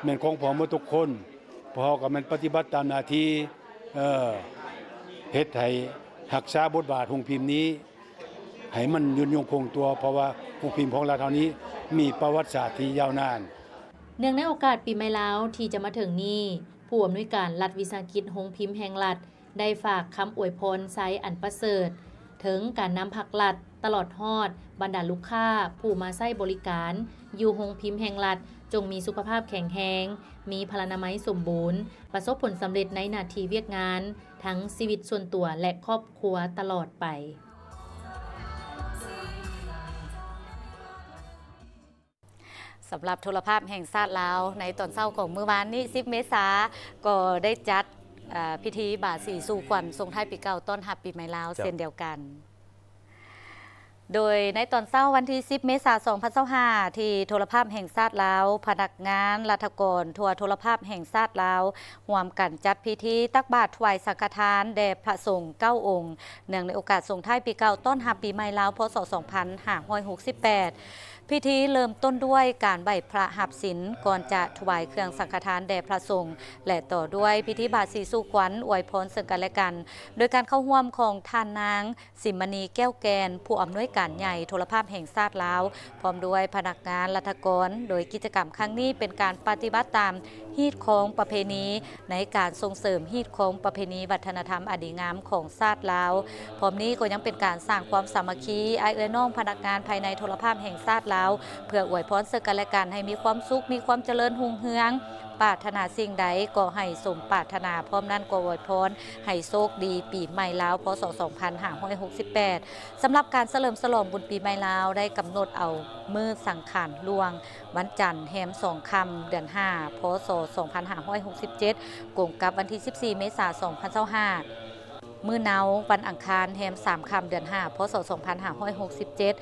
ແມ່ນຂອງພວກເຮົາໝົດທຸກຄົນ. ພວກເຮົາກໍແມ່ນປະຕິບັດຕາມໜ້າທີ່ ເອີ ເຮັດໃຫ້ຮັກສາບົດບາດໂຮງພິມນີ້ໃຫ້ມັນຍືນຍົງຄົງຕົວ, ເພາະວ່າໂຮງພິມຂອງລັດເຮົານີ້ມີປະຫວັດສາດທີ່ຍາວນານ. ເນື່ອງໃນໂອກາດປີໃໝ່ລາວທີ່ຈະມາເຖິງນີ້, ຜູ້ອຳນວຍການລັດວິສາຫະກິດໂຮງພິມແຫ່ງລັດ ໄດ້ຝາກຄຳອວຍພອນໄຊອັນປະເສີດ ເຖິງການນຳພັກລັດ ຕະຫຼອດຮອດບັນດາລູກຄ້າຜູ້ມາໃຊ້ບໍລິການຢູ່ໂຮງພິມແຫ່ງລັດ ຈົ່ງມີສຸຂະພາບແຂງແຮງ, ມີພະລານາໄມສົມບູນ, ປະສົບຜົນສຳເລັດໃນໜ້າທີ່ວຽກງານ ທັງຊີວິດສ່ວນຕົວ ແລະ ຄອບຄົວຕະຫຼອດໄປ. ສຳລັບໂທລະພາບແຫ່ງຊາດລາວ ໃນຕອນເຊົ້າຂອງມື້ວານນີ້ ສິບເມສາ ກໍໄດ້ຈັດ ເອີ ພິທີບາສີສູ່ຂວັນສົ່ງທ້າຍປີເກົ່າ ຕ້ອນຮັບປີໃໝ່ລາວ ເຈົ້າ ເຊັ່ນດຽວກັນ. ໂດຍໃນຕອນເຊົ້າວັນທີສິບ ເມສາ ສອງພັນຊາວຫ້າ ທີ່ໂທລະພາບແຫ່ງຊາດລາວ, ພະນັກງານລັດຖະກອນທົ່ວໂທລະພາບແຫ່ງຊາດລາວ ຮ່ວມກັນຈັດພິທີຕັກບາດຖວາຍສັງຄະທານແດ່ພະສົງເກົ້າອົງ ເນື່ອງໃນໂອກາດສົ່ງທ້າຍປີເກົ່າ ຕ້ອນຮັບປີໃໝ່ລາວ ພ.ສ. ສອງພັນຫ້າຮ້ອຍຫົກສິບແປດ. ພິທີເລີ່ມຕົ້ນດ້ວຍການໄຫວ້ພະຮັບສິນ ກ່ອນຈະຖວາຍເຄື່ອງສັງຄະທານແດ່ພະສົງ ແລະ ຕໍ່ດ້ວຍພິທີບາສີສູ່ຂວັນ ອວຍພອນເຊິ່ງກັນແລະກັນ ໂດຍການເຂົ້າຮ່ວມຂອງທ່ານນາງ ສິມມະນີ ແກ້ວແກ່ນ ຜູ້ອຳນວຍການໃຫຍ່ໂທລະພາບແຫ່ງຊາດລາວ ພ້ອມດ້ວຍພະນັກງານລັດຖະກອນ, ໂດຍກິດຈະກຳຄັ້ງນີ້ເປັນການປະຕິບັດຕາມຮີດຄອງປະເພນີ ໃນການສົ່ງເສີມຮີດຄອງປະເພນີວັດທະນະທຳອັນດີງາມຂອງຊາດລາວ. ພ້ອມນີ້ກໍຍັງເປັນການສ້າງຄວາມສາມັກຄີ ອ້າຍເອື້ອຍນ້ອງພະນັກງານພາຍໃນໂທລະພາບແຫ່ງຊາດລາວ ເພື່ອອວຍພອນເຊິ່ງກັນແລະກັນໃຫ້ມີຄວາມສຸກ, ມີຄວາມຈະເລີນຮຸ່ງເຮືອງ, ປາດຖະໜາສິ່ງໃດກໍໃຫ້ສົມປາດຖະໜາ, ພ້ອມນັ້ນກໍອວຍພອນໃຫ້ໂຊກດີປີໃໝ່ລາວ ພ.ສ. ສອງພັນຫ້າຮ້ອຍຫົກສິບແປດ. ສຳລັບການສະເຫຼີມສະຫຼອງບຸນປີໃໝ່ລາວ ໄດ້ກຳນົດເອົາມື້ສັງຂານຫຼວງ ວັນຈັນແຮມສອງຄ່ຳ ເດືອນຫ້າ ພ.ສ. ສອງພັນຫ້າຮ້ອຍຫົກສິບເຈັດ ກົງກັບວັນທີສິບສີ່ ເມສາ ສອງພັນຊາວຫ້າ, ມື້ເນົາ ວັນອັງຄານແຮມສາມຄ່ຳ ເດືອນຫ້າ ພ.ສ. ສອງພັນຫ້າຮ້ອຍຫົກສິບເຈັດ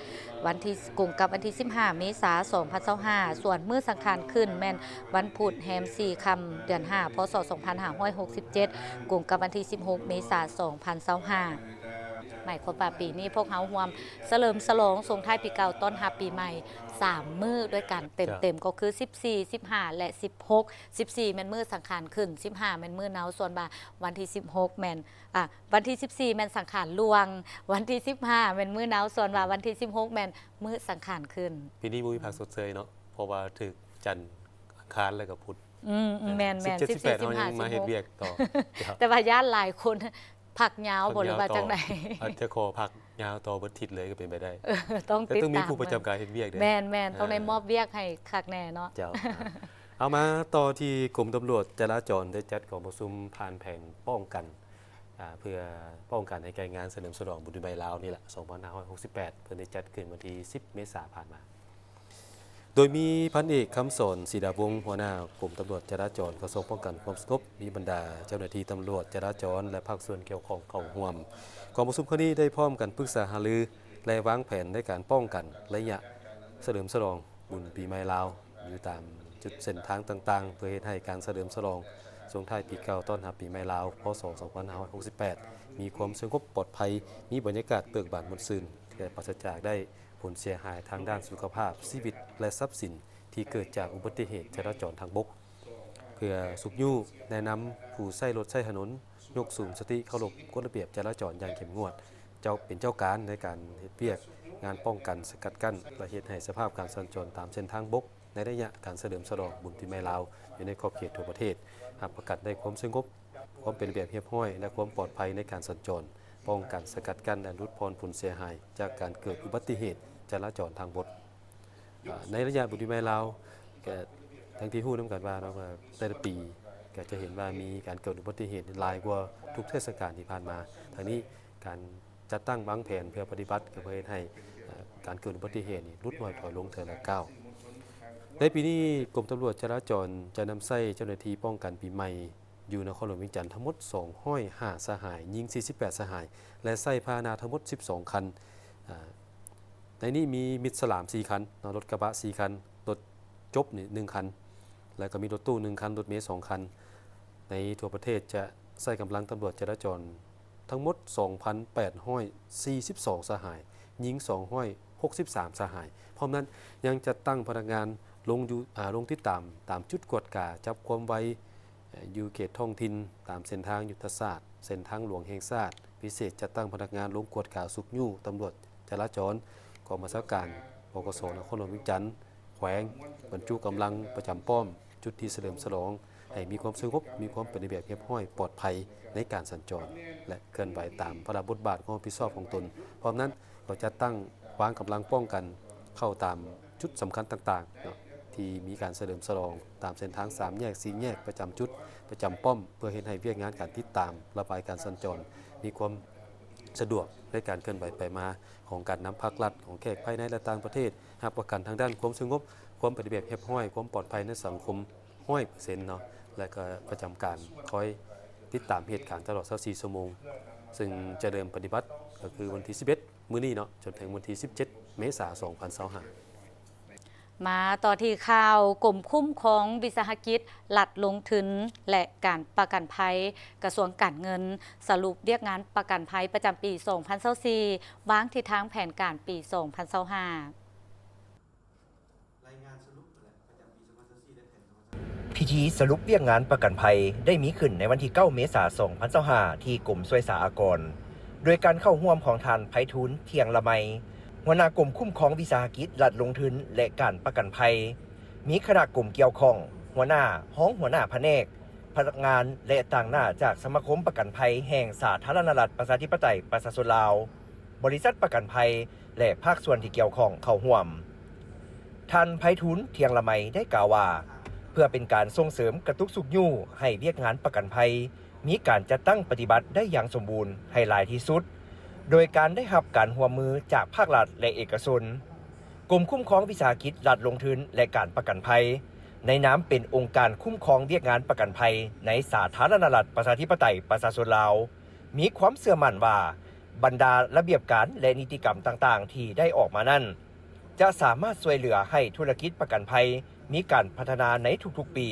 ວັນທີ ກົງກັບວັນທີສິບຫ້າ ເມສາ ສອງພັນຊາວຫ້າ. ສ່ວນມື້ສັງຂານຂຶ້ນແມ່ນວັນພຸດແຮມສີ່ຄ່ຳ ເດືອນຫ້າ ພ.ສ. ສອງພັນຫ້າຮ້ອຍຫົກສິບເຈັດ ກົງກັບວັນທີສິບຫົກ ເມສາ ສອງພັນຊາວຫ້າ. ໝາຍຄວາມວ່າປີນີ້ພວກເຮົາຮ່ວມສະເຫຼີມສະຫຼອງສົ່ງທ້າຍປີເກົ່າ ຕ້ອນຮັບປີໃໝ່ ສາມມື້ດ້ວຍກັນເຕັມໆ ເຈົ້າ ກໍຄື ສິບສີ່ ສິບຫ້າ ແລະ ສິບຫົກ. ສິບສີ່ ແມ່ນມື້ສັງຂານຂຶ້ນ, ສິບຫ້າ ແມ່ນມື້ເນົາ, ສ່ວນວ່າວັນທີສິບຫົກ ແມ່ນ ອາ ວັນທີສິບສີ່ ແມ່ນສັງຂານຫຼວງ, ວັນທີສິບຫ້າ ແມ່ນມື້ເນົາ, ສ່ວນວ່າວັນທີສິບຫົກ ແມ່ນມື້ສັງຂານຂຶ້ນ. ປີນີ້ບໍ່ມີພັກຊົດເຊີຍເນາະ ເພາະວ່າຖືກຈັນ ອັງຄານ ແລ້ວກໍພຸດ. ອືມ ແມ່ນໆ ສິບເຈັດ ສິບແປດ ສິບແປດ ເຮົາຍັງມາເຮັດວຽກຕໍ່. ເຈົ້າ ແຕ່ວ່າຢ້ານຫຼາຍຄົນພັກຍາວບໍ່ ຫຼືວ່າຈັ່ງໃດ? ອາດຈະຂໍພັກຍາວຕໍ່ເບິດທິດເລີຍກໍເປັນໄປໄດ້. ເອີ ຕ້ອງຕິດຕາມ ແຕ່ຕ້ອງມີຜູ້ປະຈຳການເຮັດວຽກເດ້. ແມ່ນໆ ຕ້ອງໄດ້ມອບວຽກໃຫ້ຄັກແນ່ເນາະ. ເຈົ້າ ເອົາມາຕໍ່ທີ່ກົມຕຳຫຼວດຈະລາຈອນໄດ້ຈັດກອງປະຊຸມຜ່ານແຜນປ້ອງກັນ ອາ ເພື່ອປ້ອງກັນໃຫ້ແກ່ງານສະເຫຼີມສະຫຼອງບຸນປີໃໝ່ລາວນີ້ແຫຼະ ສອງພັນຫ້າຮ້ອຍຫົກສິບແປດ ເພິ່ນໄດ້ຈັດຂຶ້ນວັນທີສິບ ເມສາຜ່ານມາ. ໂດຍມີພັນເອກ ຄຳສອນ ສີດາວົງ ຫົວໜ້າກົມຕຳຫຼວດຈະລາຈອນ ກະຊວງປ້ອງກັນຄວາມສະຫງົບ, ມີບັນດາເຈົ້າໜ້າທີ່ຕຳຫຼວດຈະລາຈອນ ແລະ ພາກສ່ວນກ່ຽວຂ້ອງເຂົ້າຮ່ວມ. ກອງປະຊຸມຄັ້ງນີ້ໄດ້ພ້ອມກັນປຶກສາຫາລື ແລະ ວາງແຜນໃນການປ້ອງກັນໄລຍະສະເຫຼີມສະຫຼອງບຸນປີໃໝ່ລາວ ຢູ່ຕາມຈຸດເສັ້ນທາງຕ່າງໆ ເພື່ອເຮັດໃຫ້ການສະເຫຼີມສະຫຼອງສົ່ງທ້າຍປີເກົ່າຕ້ອນຮັບປີໃໝ່ລາວ ພ.ສ. ສອງພັນຫ້າຮ້ອຍຫົກສິບແປດ ມີຄວາມສະຫງົບປອດໄພ, ມີບັນຍາກາດເບີກບານມ່ວນຊື່ນ ແລະ ປາສະຈາກໄດ້ ຜົນເສຍຫາຍທາງດ້ານສຸຂະພາບ, ຊີວິດ ແລະ ຊັບສິນທີ່ເກີດຈາກອຸບັດຕິເຫດຈະລາຈອນທາງບົກ, ເພື່ອຊຸກຍູ້ແນະນຳຜູ້ໃຊ້ລົດໃຊ້ຖະໜົນ ຍົກສູງສະຕິເຄົາລົບກົດລະບຽບຈະລາຈອນຢ່າງເຂັ້ມງວດ, ເຈົ້າ ເປັນເຈົ້າການໃນການເຮັດວຽກງານປ້ອງກັນ, ສະກັດກັ້ນ ແລະ ເຮັດໃຫ້ສະພາບການສັນຈອນຕາມເສັ້ນທາງບົກ ໃນໄລຍະການສະເຫຼີມສະຫຼອງບຸນປີໃໝ່ລາວ ຢູ່ໃນຂອບເຂດທົ່ວປະເທດ ຮັບປະກັນໄດ້ຄວາມສະຫງົບ, ຄວາມເປັນລະບຽບຮຽບຮ້ອຍ ແລະ ຄວາມປອດໄພໃນການສັນຈອນ, ປ້ອງກັນ, ສະກັດກັ້ນ ແລະ ຫຼຸດຜ່ອນຜົນເສຍຫາຍຈາກການເກີດອຸບັດຕິເຫດຈະລາຈອນທາງບົກ. ອາ ໃນໄລຍະບຸນປີໃໝ່ລາວ ກະທັງທີ່ຮູ້ນຳກັນວ່າເນາະ ວ່າແຕ່ລະປີກະຈະເຫັນວ່າມີການເກີດອຸບັດຕິເຫດຫຼາຍກວ່າທຸກເທດສະການທີ່ຜ່ານມາ. ທັງນີ້ ການຈັດຕັ້ງວາງແຜນເພື່ອປະຕິບັດ ກະເພື່ອເຮັດໃຫ້ ເອີ ການເກີດອຸບັດຕິເຫດນີ້ຫຼຸດນ້ອຍຖອຍລົງເທື່ອລະກ້າວ. ໃນປີນີ້ ກົມຕຳຫຼວດຈະລາຈອນຈະນຳໃຊ້ເຈົ້າໜ້າທີ່ປ້ອງກັນປີໃໝ່ ຢູ່ນະຄອນຫຼວງວຽງຈັນທັງໝົດສອງຮ້ອຍຫ້າສະຫາຍ, ຍິງສີ່ສິບແປດສະຫາຍ ແລະ ໃຊ້ພາຫະນະທັງໝົດສິບສອງຄັນ. ອາ ໃນນີ້ມີມິດສະຫຼາມສີ່ຄັນເນາະ, ລົດກະບະສີ່ຄັນ, ລົດຈົບນີ້ໜຶ່ງຄັນ ແລ້ວກໍມີລົດຕູ້ໜຶ່ງຄັນ, ລົດເມສອງຄັນ. ໃນທົ່ວປະເທດຈະໃຊ້ກຳລັງຕຳຫຼວດຈະລາຈອນທັງໝົດສອງພັນແປດຮ້ອຍສີ່ສິບສອງສະຫາຍ, ຍິງສອງຮ້ອຍຫົກສິບສາມສະຫາຍ. ພ້ອມນັ້ນຍັງຈັດຕັ້ງພະນັກງານລົງຢູ່ ອາ ລົງຕິດຕາມຕາມຈຸດກວດກາຈັບຄວາມໄວ ເອີ ຢູ່ເຂດທ້ອງຖິ່ນ, ຕາມເສັ້ນທາງຍຸດທະສາດ, ເສັ້ນທາງຫຼວງແຫ່ງຊາດ, ພິເສດຈັດຕັ້ງພະນັກງານລົງກວດກາຊຸກຍູ້ຕຳຫຼວດຈະລາຈອນ, ກອງບັນຊາການ ປກສ ນະຄອນຫຼວງວຽງຈັນ, ແຂວງ, ບັນຈຸກຳລັງປະຈຳປ້ອມ, ຈຸດທີ່ສະເຫຼີມສະຫຼອງ, ໃຫ້ມີຄວາມສະຫງົບ, ມີຄວາມເປັນລະບຽບຮຽບຮ້ອຍ, ປອດໄພໃນການສັນຈອນ ແລະ ເຄື່ອນໄຫວຕາມພາລະບົດບາດຄວາມຮັບຜິດຊອບຂອງຕົນ. ພ້ອມນັ້ນ ກໍຈັດຕັ້ງວາງກຳລັງປ້ອງກັນເຂົ້າຕາມຈຸດສຳຄັນຕ່າງໆເນາະ ທີ່ມີການສະເຫຼີມສະຫຼອງຕາມເສັ້ນທາງສາມແຍກ, ສີ່ແຍກ, ປະຈຳຈຸດ, ປະຈຳປ້ອມ ເພື່ອເຮັດໃຫ້ວຽກງານການຕິດຕາມລະບາຍການສັນຈອນມີຄວາມສະດວກໃນການເຄື່ອນໄຫວໄປມາຂອງການນຳພາກລັດ, ຂອງແຂກພາຍໃນ ແລະ ຕ່າງປະເທດ, ຮັບປະກັນທາງດ້ານຄວາມສະຫງົບ, ຄວາມເປັນລະບຽບຮຽບຮ້ອຍ, ຄວາມປອດໄພໃນສັງຄົມ ຮ້ອຍເປີເຊັນເນາະ ແລະ ກໍປະຈຳການຄອຍຕິດຕາມເຫດການຕະຫຼອດຊາວສີ່ຊົ່ວໂມງ, ເຊິ່ງຈະເລີ່ມປະຕິບັດກໍຄືວັນທີສິບເອັດ ມື້ນີ້ເນາະ ຈົນເຖິງວັນທີສິບເຈັດ ເມສາ ສອງພັນຊາວຫ້າ. ມາຕໍ່ທີ່ຂ່າວ ກົມຄຸ້ມຄອງວິສາຫະກິດລັດລົງທຶນ ແລະ ການປະກັນໄພ ກະຊວງການເງິນ ສະຫຼຸບວຽກງານປະກັນໄພປະຈຳປີສອງພັນຊາວສີ່ ວາງທິດທາງແຜນການປີສອງພັນຊາວຫ້າ. ພິທີສະຫຼຸບວຽກງານປະກັນໄພໄດ້ມີຂຶ້ນໃນວັນທີເກົ້າ ເມສາ ສອງພັນຊາວຫ້າ ທີ່ກົມສ່ວຍສາອາກອນ ໂດຍການເຂົ້າຮ່ວມຂອງທ່ານ ໄພທູນ ທ່ຽງລະໄມ ຫົວໜ້າກົມຄຸ້ມຄອງວິສາຫະກິດລັດລົງທຶນ ແລະ ການປະກັນໄພ, ມີຄະນະກົມກ່ຽວຂ້ອງ, ຫົວໜ້າ, ຮອງຫົວໜ້າພະແນກ, ພະນັກງານ ແລະ ຕາງໜ້າຈາກສະມາຄົມປະກັນໄພແຫ່ງສາທາລະນະລັດ ປະຊາທິປະໄຕ ປະຊາຊົນລາວ, ບໍລິສັດປະກັນໄພ ແລະ ພາກສ່ວນທີ່ກ່ຽວຂ້ອງເຂົ້າຮ່ວມ. ທ່ານ ໄພທູນ ທ່ຽງລະໄມ ໄດ້ກ່າວວ່າ ເພື່ອເປັນການສົ່ງເສີມກະຕຸກຊຸກຍູ້ໃຫ້ວຽກງານປະກັນໄພມີການຈັດຕັ້ງປະຕິບັດໄດ້ຢ່າງສົມບູນໃຫ້ຫຼາຍທີ່ສຸດ ໂດຍການໄດ້ຮັບການຮ່ວມມືຈາກພາກລັດ ແລະ ເອກະຊົນ, ກົມຄຸ້ມຄອງວິສາຫະກິດລັດລົງທຶນ ແລະ ການປະກັນໄພ ໃນນາມເປັນອົງການຄຸ້ມຄອງວຽກງານປະກັນໄພໃນສາທາລະນະລັດ ປະຊາທິປະໄຕ ປະຊາຊົນລາວ ມີຄວາມເຊື່ອໝັ້ນວ່າ ບັນດາລະບຽບການ ແລະ ນິຕິກຳຕ່າງໆ ທີ່ໄດ້ອອກມານັ້ນ ຈະສາມາດຊ່ວຍເຫຼືອໃຫ້ທຸລະກິດປະກັນໄພມີການພັດທະນາໃນທຸກໆປີ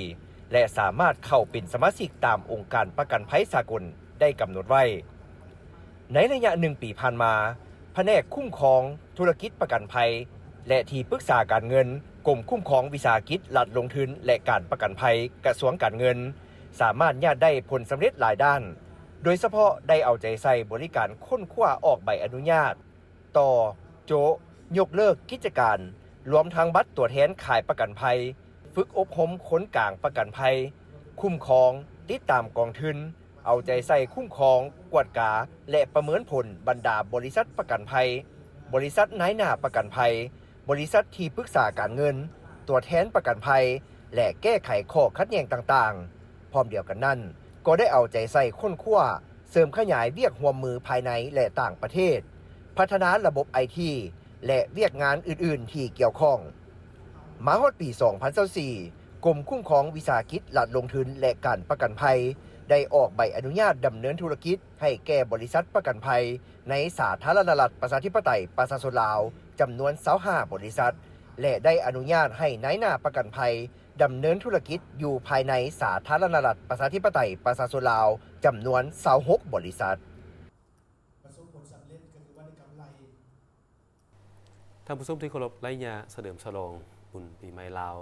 ແລະ ສາມາດເຂົ້າເປັນສະມາຊິກຕາມອົງການປະກັນໄພສາກົນໄດ້ກຳນົດໄວ້. ໃນໄລຍະໜຶ່ງປີຜ່ານມາ, ພະແນກຄຸ້ມຄອງທຸລະກິດປະກັນໄພ ແລະ ທີ່ປຶກສາການເງິນ ກົມຄຸ້ມຄອງວິສາຫະກິດລັດລົງທຶນ ແລະ ການປະກັນໄພ ກະຊວງການເງິນ ສາມາດຍາດໄດ້ຜົນສຳເລັດຫຼາຍດ້ານ, ໂດຍສະເພາະໄດ້ເອົາໃຈໃສ່ບໍລິການຄົ້ນຄວ້າອອກໃບອະນຸຍາດ, ຕໍ່ໂຈະ, ຍົກເລີກກິດຈະການ, ລວມທັງບັດຕົວແທນຂາຍປະກັນໄພ, ຝຶກອົບຮົມຄົນກາງປະກັນໄພ, ຄຸ້ມຄອງ, ຕິດຕາມກອງທຶນ, ເອົາໃຈໃສ່ຄຸ້ມຄອງ, ກວດກາ ແລະ ປະເມີນຜົນບັນດາບໍລິສັດປະກັນໄພ, ບໍລິສັດນາຍໜ້າປະກັນໄພ, ບໍລິສັດທີ່ປຶກສາການເງິນ, ຕົວແທນປະກັນໄພ ແລະ ແກ້ໄຂຂໍ້ຂັດແຍ່ງຕ່າງໆ. ພ້ອມດຽວກັນນັ້ນ, ກໍໄດ້ເອົາໃຈໃສ່ຄົ້ນຄວ້າ, ເສີມຂະຫຍາຍວຽກຮ່ວມມືພາຍໃນ ແລະ ຕ່າງປະເທດ, ພັດທະນາລະບົບໄອທີ ແລະ ວຽກງານອື່ນໆທີ່ກ່ຽວຂ້ອງ. ມາຮອດປີສອງພັນຊາວສີ່, ກົມຄຸ້ມຄອງວິສາຫະກິດລັດລົງທຶນ ແລະ ການປະກັນໄພ ໄດ້ອອກໃບອະນຸຍາດດຳເນີນທຸລະກິດໃຫ້ແກ່ບໍລິສັດປະກັນໄພໃນສາທາລະນະລັດປະຊາທິປະໄຕປະຊາຊົນລາວ ຈຳນວນຊາວຫ້າບໍລິສັດ ແລະ ໄດ້ອະນຸຍາດໃຫ້ນາຍໜ້າປະກັນໄພ ດຳເນີນທຸລະກິດຢູ່ພາຍໃນສາທາລະນະລັດປະຊາທິປະໄຕປະຊາຊົນລາວ ຈຳນວນຊາວຫົກບໍລິສັດ. ປະສົບຜົນສຳເລັດກໍຄືວ່າໄດ້ກຳໄລ. ທ່ານຜູ້ຊົມທີ່ເຄົາລົບ, ໄລຍະສະເຫຼີມສະຫຼອງບຸນປີໃໝ່ລາວ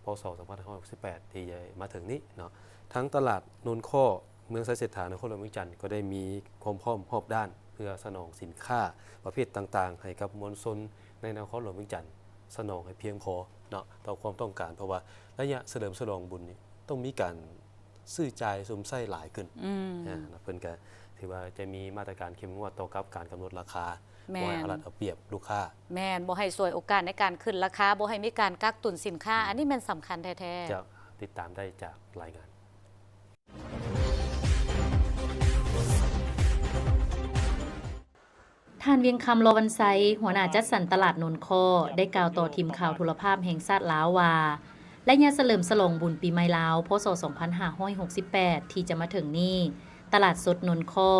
ພ.ສ. ສອງພັນຫ້າຮ້ອຍຫົກສິບແປດ ທີ່ຈະມາເຖິງນີ້ເນາະ, ທາງຕະຫຼາດໂນນຄໍ້ ເມືອງໄຊເສດຖາ ນະຄອນຫຼວງວຽງຈັນ ກໍໄດ້ມີຄວາມພ້ອມຮອບດ້ານ ເພື່ອສະໜອງສິນຄ້າປະເພດຕ່າງໆ ໃຫ້ກັບມວນຊົນໃນນະຄອນຫຼວງວຽງຈັນ ສະໜອງໃຫ້ພຽງພໍເນາະ ຕໍ່ຄວາມຕ້ອງການ, ເພາະວ່າໄລຍະສະເຫຼີມສະຫຼອງບຸນນີ້ ຕ້ອງມີການຊື້ຈ່າຍຊົມໃຊ້ຫຼາຍຂຶ້ນ. ອືມ ອາ ເນາະ ເພິ່ນກະຖືວ່າຈະມີມາດຕະການເຂັ້ມງວດຕໍ່ກັບການກຳນົດລາຄາ, ແມ່ນ ບໍ່ໃຫ້ເອົາລັດເອົາປຽບລູກຄ້າ. ແມ່ນ, ບໍ່ໃຫ້ສວຍໂອກາດໃນການຂຶ້ນລາຄາ, ບໍ່ໃຫ້ມີການກັກຕຸນສິນຄ້າ. ອືມ ອັນນີ້ແມ່ນສຳຄັນແທ້ໆ. ເຈົ້າ, ຕິດຕາມໄດ້ຈາກລາຍງານ. ທ່ານ ວຽງຄຳ ລໍວັນໄຊ ຫົວໜ້າຈັດສັນຕະຫຼາດໂນນຄໍ້ ໄດ້ກ່າວຕໍ່ທີມຂ່າວໂທລະພາບແຫ່ງຊາດລາວວ່າ ໄລຍະສະເຫຼີມສະຫຼອງບຸນປີໃໝ່ລາວ ພ.ສ. ສອງພັນຫ້າຮ້ອຍຫົກສິບແປດ ທີ່ຈະມາເຖິງນີ້, ຕະຫຼາດສົດໂນນຄໍ້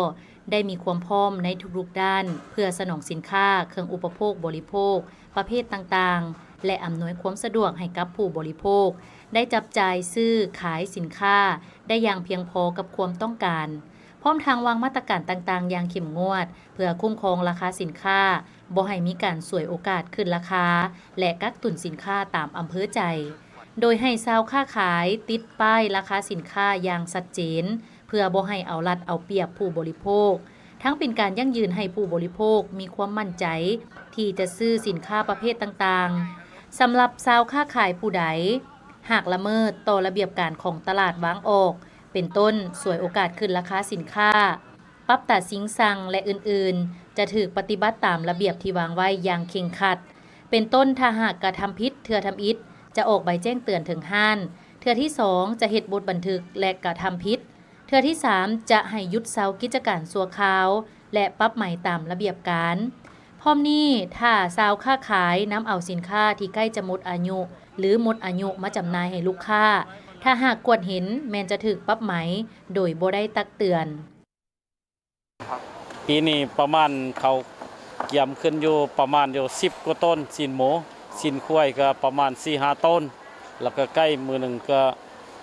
ໄດ້ມີຄວາມພ້ອມໃນທຸກໆດ້ານ ເພື່ອສະໜອງສິນຄ້າເຄື່ອງອຸປະໂພກບໍລິໂພກປະເພດຕ່າງໆ ແລະ ອຳນວຍຄວາມສະດວກໃຫ້ກັບຜູ້ບໍລິໂພກ ໄດ້ຈັບຈ່າຍຊື້ຂາຍສິນຄ້າໄດ້ຢ່າງພຽງພໍກັບຄວາມຕ້ອງການ, ພ້ອມທັງວາງມາດຕະການຕ່າງໆຢ່າງເຂັ້ມງວດ ເພື່ອຄຸ້ມຄອງລາຄາສິນຄ້າ ບໍ່ໃຫ້ມີການສວຍໂອກາດຂຶ້ນລາຄາ ແລະ ກັກຕຸນສິນຄ້າຕາມອຳເພີໃຈ, ໂດຍໃຫ້ຊາວຄ້າຂາຍຕິດປ້າຍລາຄາສິນຄ້າຢ່າງຊັດເຈນ ເພື່ອບໍ່ໃຫ້ເອົາລັດເອົາປຽບຜູ້ບໍລິໂພກ, ທັງເປັນການຢັ້ງຢືນໃຫ້ຜູ້ບໍລິໂພກມີຄວາມໝັ້ນໃຈທີ່ຈະຊື້ສິນຄ້າປະເພດຕ່າງໆ. ສຳລັບຊາວຄ້າຂາຍຜູ້ໃດ ຫາກລະເມີດຕໍ່ລະບຽບການຂອງຕະຫຼາດວາງອອກ, ເປັນຕົ້ນ ສວຍໂອກາດຂຶ້ນລາຄາສິນຄ້າ, ປັບຕາຊິງຊັງ ແລະ ອື່ນໆ ຈະຖືກປະຕິບັດຕາມລະບຽບທີ່ວາງໄວ້ຢ່າງເຄັ່ງຄັດ. ເປັນຕົ້ນ, ຖ້າຫາກກະທຳຜິດເທື່ອທຳອິດ, ຈະອອກໃບແຈ້ງເຕືອນເຖິງຮ້ານ. ເທື່ອທີສອງ ຈະເຮັດບົດບັນທຶກ ແລະ ກະທຳຜິດ. ເທື່ອທີສາມ ຈະໃຫ້ຢຸດເຊົາກິດຈະການຊົ່ວຄາວ ແລະ ປັບໃໝຕາມລະບຽບການ. ພ້ອມນີ້, ຖ້າຊາວຄ້າຂາຍນຳເອົາສິນຄ້າທີ່ໃກ້ຈະໝົດອາຍຸ ຫຼື ໝົດອາຍຸມາຈຳໜ່າຍໃຫ້ລູກຄ້າ, ຖ້າຫາກກວດເຫັນ, ແມ່ນຈະຖືກປັບໃໝໂດຍບໍ່ໄດ້ຕັກເຕືອນ. ປີນີ້ປະມານເຂົ້າກຽມຂຶ້ນຢູ່ປະມານຢູ່ສິບກວ່າໂຕນ, ຊີ້ນໝູ, ຊີ້ນຄວາຍກໍປະມານສີ່ຫ້າໂຕນ, ແລ້ວກໍໄກ່ມື້ໜຶ່ງກໍ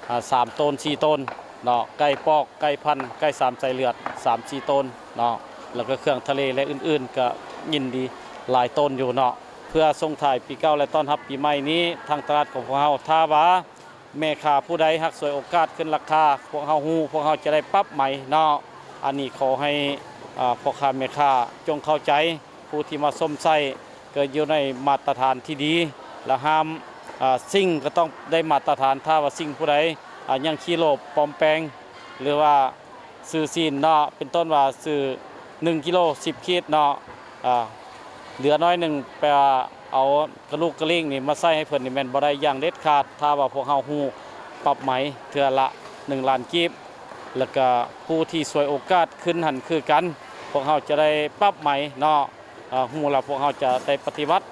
ອາ ສາມໂຕນ ສີ່ໂຕນເນາະ, ໄກ່ປອກ, ໄກ່ພັນ, ໄກ່ສາມສາຍເລືອດ ສາມສີ່ໂຕນເນາະ, ແລ້ວກໍເຄື່ອງທະເລ ແລະ ອື່ນໆ ກໍຍິນດີຫຼາຍໂຕນຢູ່ເນາະ. ເພື່ອສົ່ງທ້າຍປີເກົ່າ ແລະ ຕ້ອນຮັບປີໃໝ່ນີ້ ທາງຕະຫຼາດຂອງພວກເຮົາ ຖ້າວ່າ ແມ່ຄ້າຜູ້ໃດຫາກສວຍໂອກາດຂຶ້ນລາຄາ, ພວກເຮົາຮູ້, ພວກເຮົາຈະໄດ້ປັບໃໝເນາະ. ອັນນີ້ຂໍໃຫ້ ອາ ພໍ່ຄ້າແມ່ຄ້າຈົ່ງເຂົ້າໃຈ, ຜູ້ທີ່ມາຊົມໃຊ້ກໍຢູ່ໃນມາດຕະຖານທີ່ດີ ແລະ ຫ້າມ ອາ ຊິງກໍຕ້ອງໄດ້ມາດຕະຖານ. ຖ້າວ່າຊິງຜູ້ໃດ ອາ ຍັງຂີ້ໂລບປອມແປງ ຫຼືວ່າ ຊື້ຊີ້ນເນາະ, ເປັນຕົ້ນວ່າຊື້ໜຶ່ງກິໂລສິບຂີດເນາະ, ອາ ເຫຼືອໜ້ອຍໜຶ່ງ ແປວ່າເອົາກະດູກກະລິ້ງນີ້ມາໃສ່ໃຫ້ເພິ່ນນີ້ແມ່ນບໍ່ໄດ້ຢ່າງເດັດຂາດ. ຖ້າວ່າພວກເຮົາຮູ້ ປັບໃໝເທື່ອລະໜຶ່ງລ້ານກີບ, ແລ້ວກະຜູ້ທີ່ສວຍໂອກາດຂຶ້ນຫັ້ນຄືກັນ ພວກເຮົາຈະໄດ້ປັບໃໝເນາະ. ອາ ຮູ້ແລ້ວພວກເຮົາຈະໄດ້ປະຕິບັດ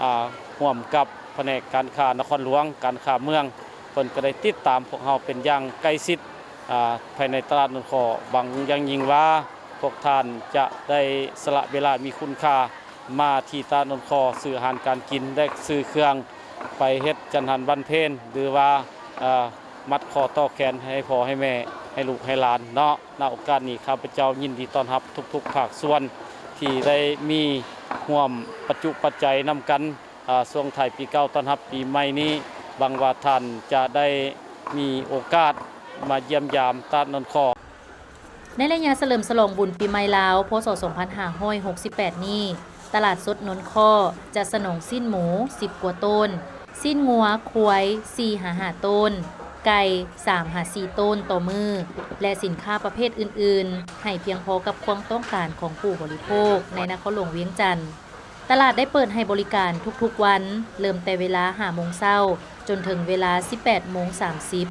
ອາ ຮ່ວມກັບພະແນກການຄ້ານະຄອນຫຼວງ, ການຄ້າເມືອງ, ເພິ່ນກໍໄດ້ຕິດຕາມພວກເຮົາເປັນຢ່າງໃກ້ຊິດ ອາ ພາຍໃນຕະຫຼາດໂນນຄໍ້. ຫວັງຢ່າງຍິ່ງວ່າພວກທ່ານຈະໄດ້ສະຫຼະເວລາມີຄຸນຄ່າມາທີ່ຕະຫຼາດໂນນຄໍ້ ຊື້ອາຫານການກິນ ແລະ ຊື້ເຄື່ອງໄປເຮັດຈັນຫັນວັນເພັນ ຫຼືວ່າ ອາ ມັດຂໍ້ຕໍ່ແຂນໃຫ້ພໍ່ໃຫ້ແມ່ ໃຫ້ລູກໃຫ້ຫຼານເນາະ. ນະໂອກາດນີ້ ຂ້າພະເຈົ້າຍິນດີຕ້ອນຮັບທຸກໆພາກສ່ວນທີ່ໄດ້ມີຮ່ວມປັດຈຸປັດໄຈນຳກັນ ອາ ຊ່ວງທ້າຍປີເກົ່າຕ້ອນຮັບປີໃໝ່ນີ້. ຫວັງວ່າທ່ານຈະໄດ້ມີໂອກາດມາຢ້ຽມຢາມຕະຫຼາດໂນນຄໍ້. ໃນໄລຍະສະເຫຼີມສະຫຼອງບຸນປີໃໝ່ລາວ ພ.ສ. ສອງພັນຫ້າຮ້ອຍຫົກສິບແປດນີ້, ຕະຫຼາດສົດໂນນຄໍ້ຈະສະໜອງຊີ້ນໝູສິບກວ່າໂຕນ, ຊີ້ນງົວ, ຄວາຍ ສີ່ຫາຫ້າໂຕນ, ໄກ່ ສາມຫາສີ່ໂຕນຕໍ່ມື້ ແລະ ສິນຄ້າປະເພດອື່ນໆ ໃຫ້ພຽງພໍກັບຄວາມຕ້ອງການຂອງຜູ້ບໍລິໂພກໃນນະຄອນຫຼວງວຽງຈັນ. ຕະຫຼາດໄດ້ເປີດໃຫ້ບໍລິການທຸກໆວັນ, ເລີ່ມແຕ່ເວລາຫ້າໂມງເຊົ້າ ຈົນເຖິງເວລາສິບແປດໂມງສາມສິບ.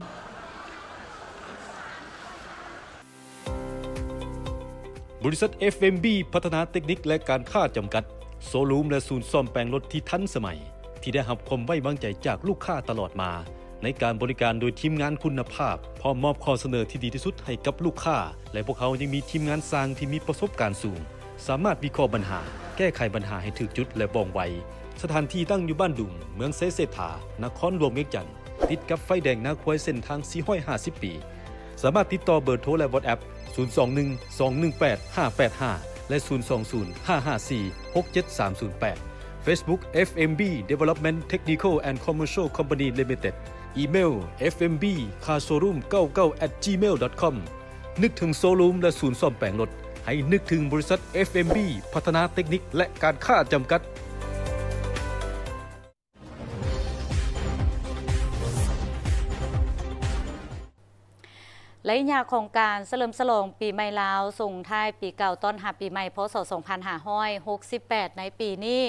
ບໍລິສັດ ເອັຟເອັມບີ ພັດທະນາເຕັກນິກ ແລະ ການຄ້າ ຈຳກັດ, ໂຊຣູມ ແລະ ສູນສ້ອມແປງລົດທີ່ທັນສະໄໝ, ທີ່ໄດ້ຮັບຄວາມໄວ້ວາງໃຈຈາກລູກຄ້າຕະຫຼອດມາ, ໃນການບໍລິການໂດຍທີມງານຄຸນນະພາບ, ພ້ອມມອບຂໍ້ສະເໜີທີ່ດີທີ່ສຸດໃຫ້ກັບລູກຄ້າ, ແລະ ພວກເຮົາຍັງມີທີມງານຊ່າງທີ່ມີປະສົບການສູງ, ສາມາດວິເຄາະບັນຫາ, ແກ້ໄຂບັນຫາໃຫ້ຖືກຈຸດ ແລະ ວ່ອງໄວ. ສະຖານທີ່ຕັ້ງຢູ່ບ້ານດຸງ, ເມືອງໄຊເສດຖາ, ນະຄອນຫຼວງວຽງຈັນ, ຕິດກັບໄຟແດງນາຄວາຍເສັ້ນທາງສີ່ຮ້ອຍຫ້າສິບປີ. ສາມາດຕິດຕໍ່ເບີໂທ ແລະ WhatsApp ສູນສອງໜຶ່ງ ສອງໜຶ່ງແປດ ຫ້າແປດຫ້າ ແລະ ສູນສອງສູນ ຫ້າຫ້າສີ່ ຫົກເຈັດສາມສູນແປດ. Facebook ເອັຟເອັມບີ Development Technical and Commercial Company Limited. ອີເມວ ເອັຟເອັມບີ ຄາ ໂຊຣູມ ເກົ້າເກົ້າ ແອັດ ຈີເມວ ດອດ ຄອມ. ນຶກເຖິງໂຊຣູມ ແລະ ສູນສ້ອມແປງລົດ, ໃຫ້ນຶກເຖິງບໍລິສັດ ເອັຟເອັມບີ ພັດທະນາເຕັກນິກ ແລະ ການຄ້າ ຈຳກັດ. ໄລຍະຂອງການສະເຫຼີມສະຫຼອງປີໃໝ່ລາວ, ສົ່ງທ້າຍປີເກົ່າ ຕ້ອນຮັບປີໃໝ່ ພ.ສ. ສອງພັນຫ້າຮ້ອຍຫົກສິບແປດ ໃນປີນີ້,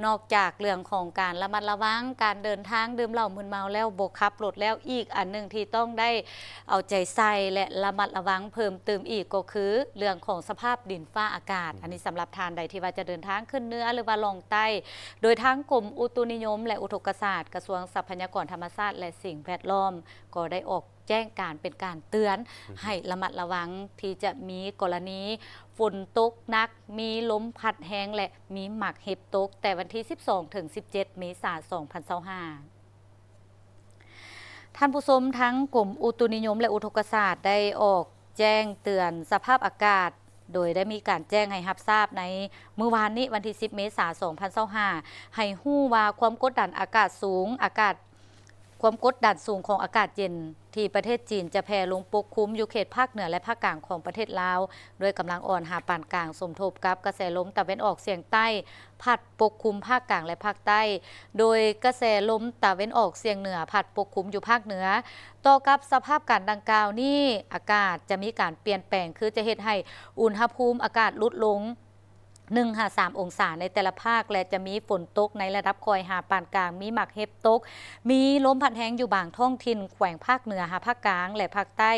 ນອກຈາກເລື່ອງຂອງການລະມັດລະວັງການເດີນທາງ, ດື່ມເຫຼົ້າມຶນເມົາແລ້ວບໍ່ຂັບລົດແລ້ວ, ອີກອັນໜຶ່ງທີ່ຕ້ອງໄດ້ເອົາໃຈໃສ່ ແລະ ລະມັດລະວັງເພີ່ມຕື່ມອີກກໍຄືເລື່ອງຂອງສະພາບດິນຟ້າອາກາດ. ອັນນີ້ສຳລັບທ່ານໃດທີ່ວ່າຈະເດີນທາງຂຶ້ນເໜືອ ຫຼືວ່າລ່ອງໃຕ້, ໂດຍທາງກົມອຸຕຸນິຍົມ ແລະ ອຸທົກກະສາດ, ກະຊວງຊັບພະຍາກອນທຳມະຊາດ ແລະ ສິ່ງແວດລ້ອມ ກໍໄດ້ອອກ ແຈ້ງການເປັນການເຕືອນ ອືມ ໃຫ້ລະມັດລະວັງທີ່ຈະມີກໍລະນີຝົນຕົກໜັກ, ມີລົມພັດແຮງ ແລະ ມີໝາກເຫັບຕົກ ແຕ່ວັນທີສິບສອງ ເຖິງ ສິບເຈັດ ເມສາ ສອງພັນຊາວຫ້າ. ທ່ານຜູ້ຊົມ, ທາງກົມອຸຕຸນິຍົມ ແລະ ອຸທົກກະສາດ ໄດ້ອອກແຈ້ງເຕືອນສະພາບອາກາດ ໂດຍໄດ້ມີການແຈ້ງໃຫ້ຮັບຊາບໃນມື້ວານນີ້ ວັນທີສິບ ເມສາ ສອງພັນຊາວຫ້າ ໃຫ້ຮູ້ວ່າຄວາມກົດດັນອາກາດສູງ, ອາກາດ ຄວາມກົດດັນສູງຂອງອາກາດເຢັນທີ່ປະເທດຈີນຈະແຜ່ລົງປົກຄຸມຢູ່ເຂດພາກເໜືອ ແລະ ພາກກາງຂອງປະເທດລາວ ດ້ວຍກຳລັງອ່ອນຫາປານກາງ ສົມທົບກັບກະແສລົມຕາເວັນອອກສຽງໃຕ້ພັດປົກຄຸມພາກກາງ ແລະ ພາກໃຕ້, ໂດຍກະແສລົມຕາເວັນອອກສຽງເໜືອພັດປົກຄຸມຢູ່ພາກເໜືອ. ຕໍ່ກັບສະພາບການດັ່ງກ່າວນີ້, ອາກາດຈະມີການປ່ຽນແປງ, ຄືຈະເຮັດໃຫ້ອຸນຫະພູມອາກາດຫຼຸດລົງ ໜຶ່ງຫາສາມອົງສາໃນແຕ່ລະພາກ ແລະ ຈະມີຝົນຕົກໃນລະດັບຄ່ອຍຫາປານກາງ, ມີໝາກເຫັບຕົກ, ມີລົມພັດແຮງຢູ່ບາງທ້ອງຖິ່ນແຂວງພາກເໜືອຫາພາກກາງ ແລະ ພາກໃຕ້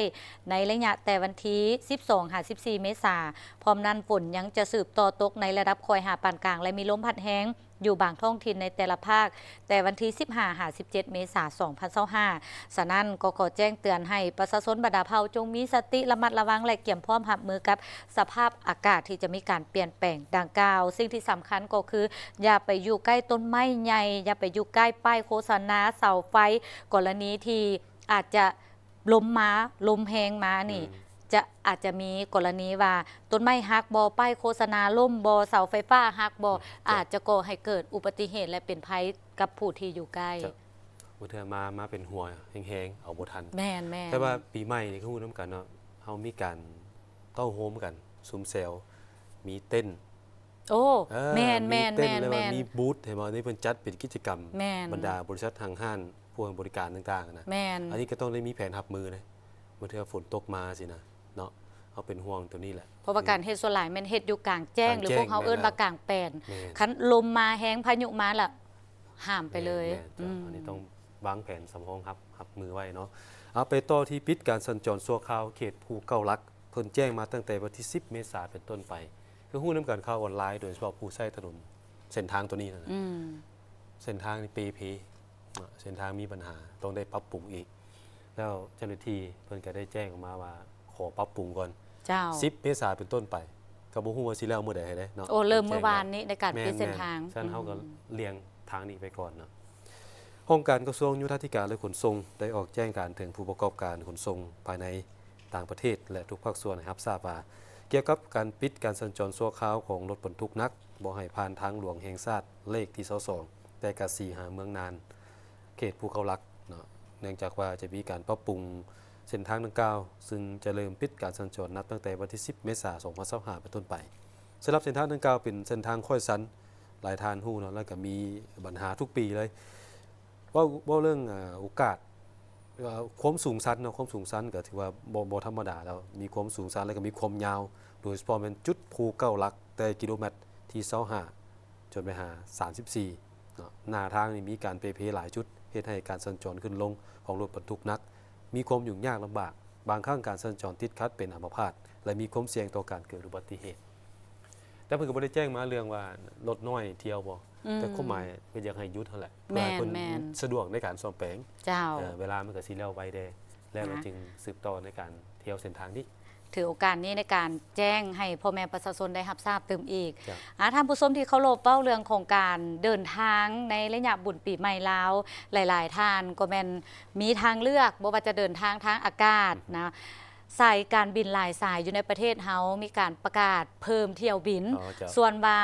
ໃນໄລຍະແຕ່ວັນທີສິບສອງຫາສິບສີ່ ເມສາ. ພ້ອມນັ້ນ, ຝົນຍັງຈະສືບຕໍ່ຕົກໃນລະດັບຄ່ອຍຫາປານກາງ ແລະ ມີລົມພັດແຮງຢູ່ບາງທ້ອງຖິ່ນໃນແຕ່ລະພາກ ແຕ່ວັນທີສິບຫ້າຫາສິບເຈັດ ເມສາ ສອງພັນຊາວຫ້າ. ສະນັ້ນ, ກໍຂໍແຈ້ງເຕືອນໃຫ້ປະຊາຊົນບັນດາເຜົ່າຈົ່ງມີສະຕິລະມັດລະວັງ ແລະ ກຽມພ້ອມຮັບມືກັບສະພາບອາກາດທີ່ຈະມີການປ່ຽນແປງດັ່ງກ່າວ. ສິ່ງທີ່ສຳຄັນກໍຄື ຢ່າໄປຢູ່ໃກ້ຕົ້ນໄມ້ໃຫຍ່, ຢ່າໄປຢູ່ໃກ້ປ້າຍໂຄສະນາ, ເສົາໄຟ, ກໍລະນີທີ່ອາດຈະລົມມາ, ລົມແຮງມານີ້ ອືມ ຈະ ອາດຈະມີກໍລະນີວ່າ ຕົ້ນໄມ້ຫັກບໍ່, ປ້າຍໂຄສະນາລົ້ມບໍ່, ເສົາໄຟຟ້າຫັກບໍ່, ອືມ ອາດຈະກໍ່ໃຫ້ເກີດອຸບັດຕິເຫດ ແລະ ເປັນໄພກັບຜູ້ທີ່ຢູ່ໃກ້. ເຈົ້າ. ບາງເທື່ອມາ ມາເປັນຫົວແຮງໆ ເອົາບໍ່ທັນ. ແມ່ນໆ. ແຕ່ວ່າປີໃໝ່ນີ້ກໍຮູ້ນຳກັນເນາະ, ເຮົາມີການເຕົ້າໂຮມກັນ ຊຸມແຊວ ມີເຕັ້ນ. ໂອ້ ເອີ ແມ່ນໆ ມີເຕັ້ນ ແລ້ວກໍມີບູດ ເຫັນບໍ່? ນີ້ເພິ່ນຈັດເປັນກິດຈະກຳ ແມ່ນ ບັນດາບໍລິສັດຫ້າງຮ້ານ ພວກບໍລິການຕ່າງໆນະ. ແມ່ນ. ອັນນີ້ກໍຕ້ອງໄດ້ມີແຜນຮັບມືເດ້ ເມື່ອເທື່ອຝົນຕົກມາຊີ້ນະເນາະ, ເຮົາເປັນຫ່ວງຕົວນີ້ແຫຼະ. ເພາະວ່າການເຮັດສ່ວນຫຼາຍແມ່ນເຮັດຢູ່ກາງແຈ້ງ ກາງແຈ້ງ ຫຼື ພວກເຮົາເອີ້ນວ່າກາງແປນ. ແມ່ນ. ຄັນລົມມາແຮງ ພາຍຸມາແລ້ວ ຫ້າມໄປເລີຍ. ແມ່ນໆ ເຈົ້າ. ອືມ ອັນນີ້ຕ້ອງວາງແຜນສຳຮອງຮັບ ຮັບມືໄວ້ເນາະ. ເອົາ ໄປຕໍ່ທີ່ປິດການສັນຈອນຊົ່ວຄາວເຂດພູເກົ້າຫຼັກ ເພິ່ນແຈ້ງມາຕັ້ງແຕ່ວັນທີສິບ ເມສາເປັນຕົ້ນໄປ. ຄືຮູ້ນຳກັນ ຂ່າວອອນລາຍ ໂດຍສະເພາະຜູ້ໃຊ້ຖະໜົນເສັ້ນທາງຕົວນີ້ນະ ອືມ ເສັ້ນທາງນີ້ເປ່ເພ ເນາະ ເສັ້ນທາງມີບັນຫາ ຕ້ອງໄດ້ປັບປຸງອີກ. ແລ້ວເຈົ້າໜ້າທີ່ເພິ່ນກໍໄດ້ແຈ້ງອອກມາວ່າ ຂໍປັບປຸງກ່ອນ. ເຈົ້າ. ສິບ ເມສາເປັນຕົ້ນໄປ ກໍບໍ່ຮູ້ວ່າຊິແລ້ວມື້ໃດໃຫ້ເດ້ເນາະ. ໂອ້ ເລີ່ມມື້ວານນີ້ໃນການປິດເສັ້ນທາງ. ແມ່ນໆ. ຊັ້ນເຮົາກໍ ອືມ ລ່ຽງທາງນີ້ໄປກ່ອນເນາະ. ຫ້ອງການກະຊວງໂຍທາທິການ ແລະ ຂົນສົ່ງ ໄດ້ອອກແຈ້ງການເຖິງຜູ້ປະກອບການຂົນສົ່ງພາຍໃນ ຕ່າງປະເທດ ແລະ ທຸກພາກສ່ວນໃຫ້ຮັບຊາບວ່າ ກ່ຽວກັບການປິດການສັນຈອນຊົ່ວຄາວຂອງລົດບັນທຸກໜັກ ບໍ່ໃຫ້ຜ່ານທາງຫຼວງແຫ່ງຊາດເລກທີຊາວສອງ ແຕ່ກາສີຫາເມືອງນານ ເຂດພູເກົ້າຫຼັກເນາະ, ເນື່ອງຈາກວ່າຈະມີການປັບປຸງເສັ້ນທາງດັ່ງກ່າວ ຊຶ່ງຈະເລີ່ມປິດການສັນຈອນນັບຕັ້ງແຕ່ວັນທີສິບ ເມສາ ສອງພັນຊາວຫ້າ ເປັນຕົ້ນໄປ. ສຳລັບເສັ້ນທາງດັ່ງກ່າວເປັນເສັ້ນທາງຄ້ອຍຊັນ ຫຼາຍທ່ານຮູ້ເນາະ ແລ້ວກໍມີບັນຫາທຸກປີເລີຍ. ເວົ້າ ເວົ້າເລື່ອງ ເອີ ໂອກາດ ເອີ ຄວາມສູງຊັນເນາະ ຄວາມສູງຊັນກໍຖືວ່າບໍ່ ບໍ່ທຳມະດາແລ້ວ ມີຄວາມສູງຊັນ ແລ້ວກໍມີຄວາມຍາວ ໂດຍສະເພາະແມ່ນຈຸດພູເກົ້າຫຼັກ ແຕ່ກິໂລແມັດທີຊາວຫ້າ ຈົນໄປຫາສາມສິບສີ່ເນາະ. ໜ້າທາງນີ້ມີການເປ່ເພຫຼາຍຈຸດ ເຮັດໃຫ້ການສັນຈອນຂຶ້ນລົງຂອງລົດບັນທຸກໜັກ ມີຄວາມຫຍຸ້ງຍາກລຳບາກ, ບາງຄັ້ງການສັນຈອນຕິດຂັດເປັນອາມະພາດ ແລະ ມີຄວາມສ່ຽງຕໍ່ການເກີດອຸບັດຕິເຫດ. ແຕ່ເພິ່ນກໍບໍ່ໄດ້ແຈ້ງມາເລື່ອງວ່າລົດນ້ອຍທ່ຽວບໍ່ ອືມ ແຕ່ຄວາມໝາຍກໍຢາກໃຫ້ຢຸດຫັ້ນແຫຼະ ເພື່ອໃຫ້ເພິ່ນ ແມ່ນໆ ສະດວກໃນການສ້ອມແປງ. ເຈົ້າ ເອີ ເວລາມັນກໍຊິແລ້ວໄວແດ່ ແລ້ວກໍ ນະ ຈຶ່ງສືບຕໍ່ໃນການທ່ຽວເສັ້ນທາງນີ້. ຖືໂອກາດນີ້ໃນການແຈ້ງໃຫ້ພໍ່ແມ່ປະຊາຊົນໄດ້ຮັບຊາບຕື່ມອີກ. ເຈົ້າ ອາ ທ່ານຜູ້ຊົມທີ່ເຄົາລົບ, ເວົ້າເລື່ອງຂອງການເດີນທາງໃນໄລຍະບຸນປີໃໝ່ລາວ, ຫຼາຍໆທ່ານກໍແມ່ນມີທາງເລືອກ, ບໍ່ວ່າຈະເດີນທາງທາງອາກາດ ອືຮຶ ນະ, ສາຍການບິນຫຼາຍສາຍຢູ່ໃນປະເທດເຮົາມີການປະກາດເພີ່ມຖ້ຽວບິນ. ອໍ ເຈົ້າ. ສ່ວນວ່າ